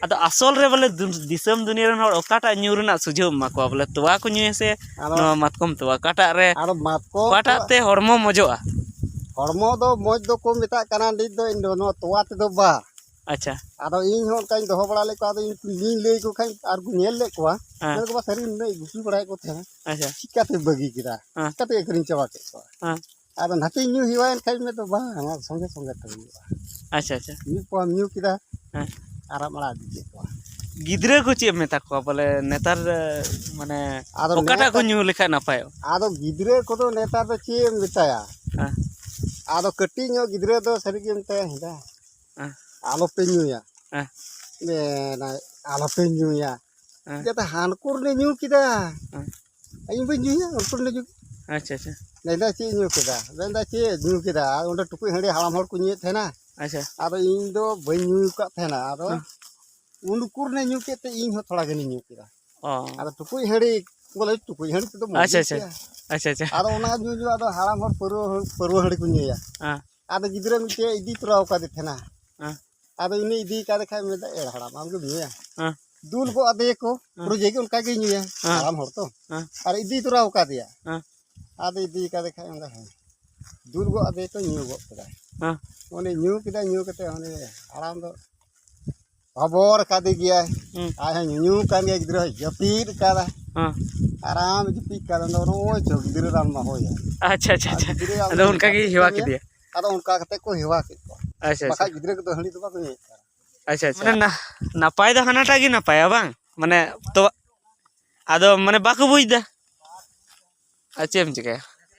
ᱟᱫᱚ ᱟᱥᱚᱞ ᱨᱮ ᱵᱚᱞᱮ ᱫᱩ-, ᱫᱤᱥᱚᱢ ᱫᱩᱱᱤᱭᱟᱹ ᱨᱮᱱ ᱦᱚᱲ ᱚᱠᱟᱴᱟᱜ ᱧᱩ ᱨᱮᱱᱟᱜ ᱥᱩᱡᱷᱟᱹᱣ ᱮᱢᱟ ᱠᱚᱣᱟ? ᱵᱚᱞᱮ ᱛᱚᱣᱟ ᱠᱚ ᱧᱩᱭᱟ ᱥᱮ ᱟᱫᱚ ᱱᱚᱣᱟ ᱢᱟᱛᱠᱚᱢ ᱛᱚᱣᱟ? ᱚᱠᱟᱴᱟᱜ ᱨᱮ, ᱟᱫᱚ ᱢᱟᱛᱠᱚᱢ ᱚᱠᱟᱴᱟᱜ ᱛᱚᱣᱟ ᱛᱮ ᱦᱚᱲᱢᱚ ᱢᱚᱡᱚᱜᱼᱟ? ᱦᱚᱲᱢᱚ ᱫᱚ ᱢᱚᱡᱽ ᱫᱚᱠᱚ ᱢᱮᱛᱟᱜ ᱠᱟᱱᱟ ᱱᱤᱛ ᱫᱚ, ᱤᱧ ᱫᱚ ᱱᱚᱣᱟ ᱛᱚᱣᱟ ᱛᱮᱫᱚ ᱵᱟ᱾ ᱟᱪᱪᱷᱟ᱾ ᱟᱫᱚ ᱤᱧ ᱦᱚᱸ ᱚᱱᱠᱟᱧ ᱫᱚᱦᱚ ᱵᱟᱲᱟ ᱞᱮᱫ ᱠᱚᱣᱟ, ᱟᱫᱚ ᱤᱧ ᱞᱟᱹᱭ ᱟᱠᱚ ᱠᱷᱟᱱ ᱟᱨ ᱠᱚ ᱧᱮᱞ ᱞᱮᱫ ᱠᱚᱣᱟ, ᱦᱮᱸ᱾ ᱢᱮᱱ ᱠᱚ, "ᱵᱟ, ᱥᱟᱹᱨᱤ ᱱᱩᱱᱟᱹᱜ ᱜᱩᱯᱤ ᱵᱟᱲᱟᱭᱮᱫ ᱠᱚ ᱛᱟᱦᱮᱸᱱᱟ, ᱟᱪᱪᱷᱟ᱾ ᱪᱤᱠᱟᱹᱛᱮ ᱵᱟᱹᱜᱤ ᱠᱮᱫᱟ? ᱦᱮᱸ᱾ ᱪᱤᱠᱟᱹᱛᱮ ᱟᱹᱠᱷᱨᱤᱧ ᱪᱟᱵᱟ ᱠᱮᱫ ᱠᱚᱣᱟ?" ᱦᱮᱸ᱾ ᱟᱫᱚ ᱱᱟᱛᱮᱧ ᱧᱩ ᱦᱮᱣᱟᱭᱮᱱ ᱠᱷᱟᱡ ᱢᱮ ᱫᱚ ᱵᱟᱝ, ᱱᱚᱣᱟ ᱥᱚᱸᱜᱮ ᱥᱚᱸᱜᱮ ᱛᱮ ᱦᱩᱭᱩᱜᱼᱟ᱾ ᱟᱪᱪᱷᱟ, ᱟᱪᱪᱷᱟ᱾ ᱢᱤᱫ ᱯᱚᱣᱟᱢ ᱧᱩ ᱠᱮᱫᱟ, ᱦᱮᱸ᱾ ᱟᱨᱟᱢ ᱟᱲᱟᱜ ᱤᱫᱤ ᱠᱮᱫ ᱠᱚᱣᱟ᱾ ᱜᱤᱫᱽᱨᱟᱹ ᱠᱚ ᱪᱮᱫ ᱮᱢ ᱢᱮᱛᱟ ᱠᱚᱣᱟ ᱵᱚᱞᱮ ᱱᱮᱛᱟᱨ, ᱢᱟᱱᱮ ᱟᱫᱚ ᱚᱠᱟᱴᱟᱜ ᱠᱚ ᱱᱮᱛᱟᱨ ᱧᱩ ᱞᱮᱠᱷᱟᱡ ᱱᱟᱯᱟᱭᱚᱜᱼᱟ? ᱟᱫᱚ ᱜᱤᱫᱽᱨᱟᱹ ᱠᱚᱫᱚ ᱱᱮᱛᱟᱨ ᱫᱚ ᱪᱮᱫ ᱮᱢ ᱢᱮᱛᱟᱭᱟ? ᱦᱮᱸ᱾ ᱟᱫᱚ ᱠᱟᱹᱴᱤᱡ ᱧᱚᱜ ᱜᱤᱫᱽᱨᱟᱹ ᱫᱚ ᱥᱟᱹᱨᱤ ᱜᱮ ᱢᱮᱛᱟᱭᱟ, ᱦᱮᱸᱫᱟ, ᱦᱮᱸ᱾ ᱟᱞᱚᱯᱮ ᱧᱩᱭᱟ᱾ ᱦᱮᱸ᱾ ᱢᱮᱱᱟᱭ, "ᱟᱞᱚᱯᱮ ᱧᱩᱭᱟ᱾" ᱦᱮᱸ᱾ ᱡᱟᱛᱮ ᱦᱟᱱᱠᱩ ᱨᱮᱞᱮ ᱧᱩ ᱠᱮᱫᱟ᱾ ᱦᱮᱸ᱾ ᱤᱧ ᱵᱟᱹᱧ ᱧᱩᱭᱟ, ᱩᱱᱠᱩ ᱨᱮᱞᱮ ᱧᱩ ᱠᱮᱫᱟ᱾ ᱟᱪᱪᱷᱟ, ᱟᱪᱪᱷᱟ᱾ ᱢᱮᱱᱫᱟ, "ᱪᱮᱫ ᱤᱧ ᱧᱩ ᱠᱮᱫᱟ?" ᱢᱮᱱᱫᱟ, "ᱪᱮᱫ ᱧᱩ ᱠᱮᱫᱟ?" ᱟᱨ ᱚᱸᱰᱮ ᱴᱩᱠᱩᱡ ᱦᱟᱺᱰᱤ ᱦᱟᱲᱟᱢ ᱦᱚᱲ ᱠᱚ ᱧᱩᱭᱮᱫ ᱛᱟᱦᱮᱱᱟ᱾ ᱟᱪᱪᱷᱟ᱾ ᱟᱫᱚ ᱤᱧ ᱫᱚ ᱵᱟᱹᱧ ᱧᱩ ᱟᱠᱟᱫ ᱛᱟᱦᱮᱱᱟ᱾ ᱟᱫᱚ ᱦᱮᱸ᱾ ᱩᱱᱠᱩ ᱨᱮᱞᱮ ᱧᱩ ᱠᱮᱫ ᱛᱮ ᱤᱧ ᱦᱚᱸ ᱛᱷᱚᱲᱟ ᱜᱟᱱᱤᱧ ᱧᱩ ᱠᱮᱫᱟ᱾ ᱚ᱾ ᱟᱫᱚ ᱴᱩᱠᱩᱡ ᱦᱟᱺᱰᱤ, ᱵᱚᱞᱮ ᱴᱩᱠᱩᱡ ᱦᱟᱺᱰᱤ ᱛᱮᱫᱚ ᱢᱚᱡᱽ ᱟᱪᱪᱷᱟ, ᱜᱮ ᱟᱪᱪᱷᱟ᱾ ᱟᱹᱭᱠᱟᱹᱜᱼᱟ᱾ ᱟᱪᱪᱷᱟ, ᱟᱪᱪᱷᱟ᱾ ᱟᱫᱚ ᱚᱱᱟ ᱧᱩ ᱧᱩ ᱟᱫᱚ ᱦᱟᱲᱟᱢ ᱦᱚᱲ ᱯᱟᱹᱨᱣᱟᱹ, ᱯᱟᱹᱨᱣᱟᱹ ᱦᱟᱺᱰᱤ ᱠᱚ ᱧᱩᱭᱟ᱾ ᱦᱮᱸ᱾ ᱟᱫᱚ ᱜᱤᱫᱽᱨᱟᱹ ᱢᱤᱫᱴᱮᱡ ᱤᱫᱤ ᱛᱚᱨᱟ ᱟᱠᱟᱫᱮ ᱛᱟᱦᱮᱱᱟ᱾ ᱦᱮᱸ᱾ ᱟᱫᱚ ᱩᱱᱤ ᱤᱫᱤ ᱠᱟᱫᱮ ᱠᱷᱟᱡ ᱢᱮᱱᱫᱟ, "ᱮᱲ ᱦᱟᱲᱟᱢ, ᱟᱢ ᱜᱮᱢ ᱧᱩᱭᱟ?" ᱦᱮᱸ᱾ ᱫᱩᱞ ᱜᱚᱫ ᱟᱫᱮᱭᱟᱠᱚ, ᱦᱮᱸ᱾ ᱯᱩᱨᱟᱹ ᱡᱮᱜᱮ ᱚᱱᱠᱟ ᱜᱮᱭ ᱧᱩᱭᱟ, ᱦᱮᱸ᱾ ᱦᱟᱲᱟᱢ ᱦᱚᱲ ᱛᱚ᱾ ᱦᱮᱸ᱾ ᱟᱨ ᱤᱫᱤ ᱛᱚᱨᱟ ᱟᱠᱟᱫᱮᱭᱟ᱾ ᱦᱮᱸ᱾ ᱟᱫᱚ ᱤᱫᱤ ᱠᱟᱫᱮ ᱠᱷᱟᱡ ᱢᱮᱱᱫᱟ, "ᱦᱮᱸ᱾" ᱫᱩᱞ ᱜᱚᱫ ᱟᱫᱮᱭᱟᱠᱚ, ᱧᱩ ᱜᱚᱫ ᱠᱮᱫᱟᱭ᱾ ᱦᱮᱸ᱾ ᱩᱱᱤ ᱧᱩ ᱠᱮᱫᱟᱭ, ᱧᱩ ᱠᱟᱛᱮ ᱩᱱᱤ ᱦᱟᱲᱟᱢ ᱫᱚ ᱦᱚᱵᱚᱨ ᱠᱟᱫᱮ ᱜᱮᱭᱟᱭ᱾ ᱦᱩᱸ᱾ ᱟᱡ ᱦᱚᱸ ᱧᱩᱧᱩ ᱠᱟᱱ ᱜᱮᱭᱟ, ᱜᱤᱫᱽᱨᱟᱹ ᱦᱚᱸᱭ ᱡᱟᱹᱯᱤᱫ ᱠᱟᱫᱟ᱾ ᱦᱮᱸ᱾ ᱟᱨᱟᱢ ᱡᱟᱹᱯᱤᱫ ᱠᱟᱫᱟ, ᱟᱫᱚ ᱱᱚᱜᱼᱚᱭ ᱪᱚ ᱜᱤᱫᱽᱨᱟᱹ ᱨᱟᱱ ᱢᱟ ᱦᱳᱭ᱾ ᱟᱪᱪᱷᱟ, ᱟᱪᱪᱷᱟ, ᱟᱨ ᱟᱪᱪᱷᱟ᱾ ᱜᱤᱫᱽᱨᱟᱹ ᱟᱫᱚ ᱚᱱᱠᱟ ᱜᱮ ᱡᱟᱹᱯᱤᱫ ᱦᱮᱣᱟ ᱠᱟᱫᱮᱭᱟ᱾ ᱠᱮᱫᱮᱭᱟ᱾ ᱟᱫᱚ ᱚᱱᱠᱟ ᱠᱟᱛᱮ ᱠᱚ ᱦᱮᱣᱟ ᱠᱮᱫ ᱠᱚᱣᱟ᱾ ᱟᱪᱪᱷᱟ, ᱟᱪᱪᱷᱟ᱾ ᱵᱟᱠᱷᱟᱡ ᱜᱤᱫᱽᱨᱟᱹ ᱠᱚᱫᱚ ᱦᱟᱺᱰᱤ ᱫᱚ ᱵᱟᱠᱚ ᱧᱩᱭᱮᱫ ᱠᱟᱱᱟ᱾ ᱟᱪᱪᱷᱟ, ᱟᱪᱪᱷᱟ᱾ ᱢᱟᱱᱮ ᱱᱟ-, ᱱᱟᱯᱟᱭ ᱫᱚ ᱦᱟᱱᱟᱴᱟᱜ ᱜᱮ ᱱᱟᱯᱟᱭᱟ, ᱵᱟᱝ? ᱢᱟᱱᱮ ᱛᱚ, ᱟᱫᱚ ᱢᱟᱱᱮ ᱵᱟᱠᱚ ᱵᱩᱡᱽ ᱫᱟ᱾ ᱟᱨ ᱪᱮᱫ ᱮᱢ ᱪᱤᱠᱟᱹᱭᱟ?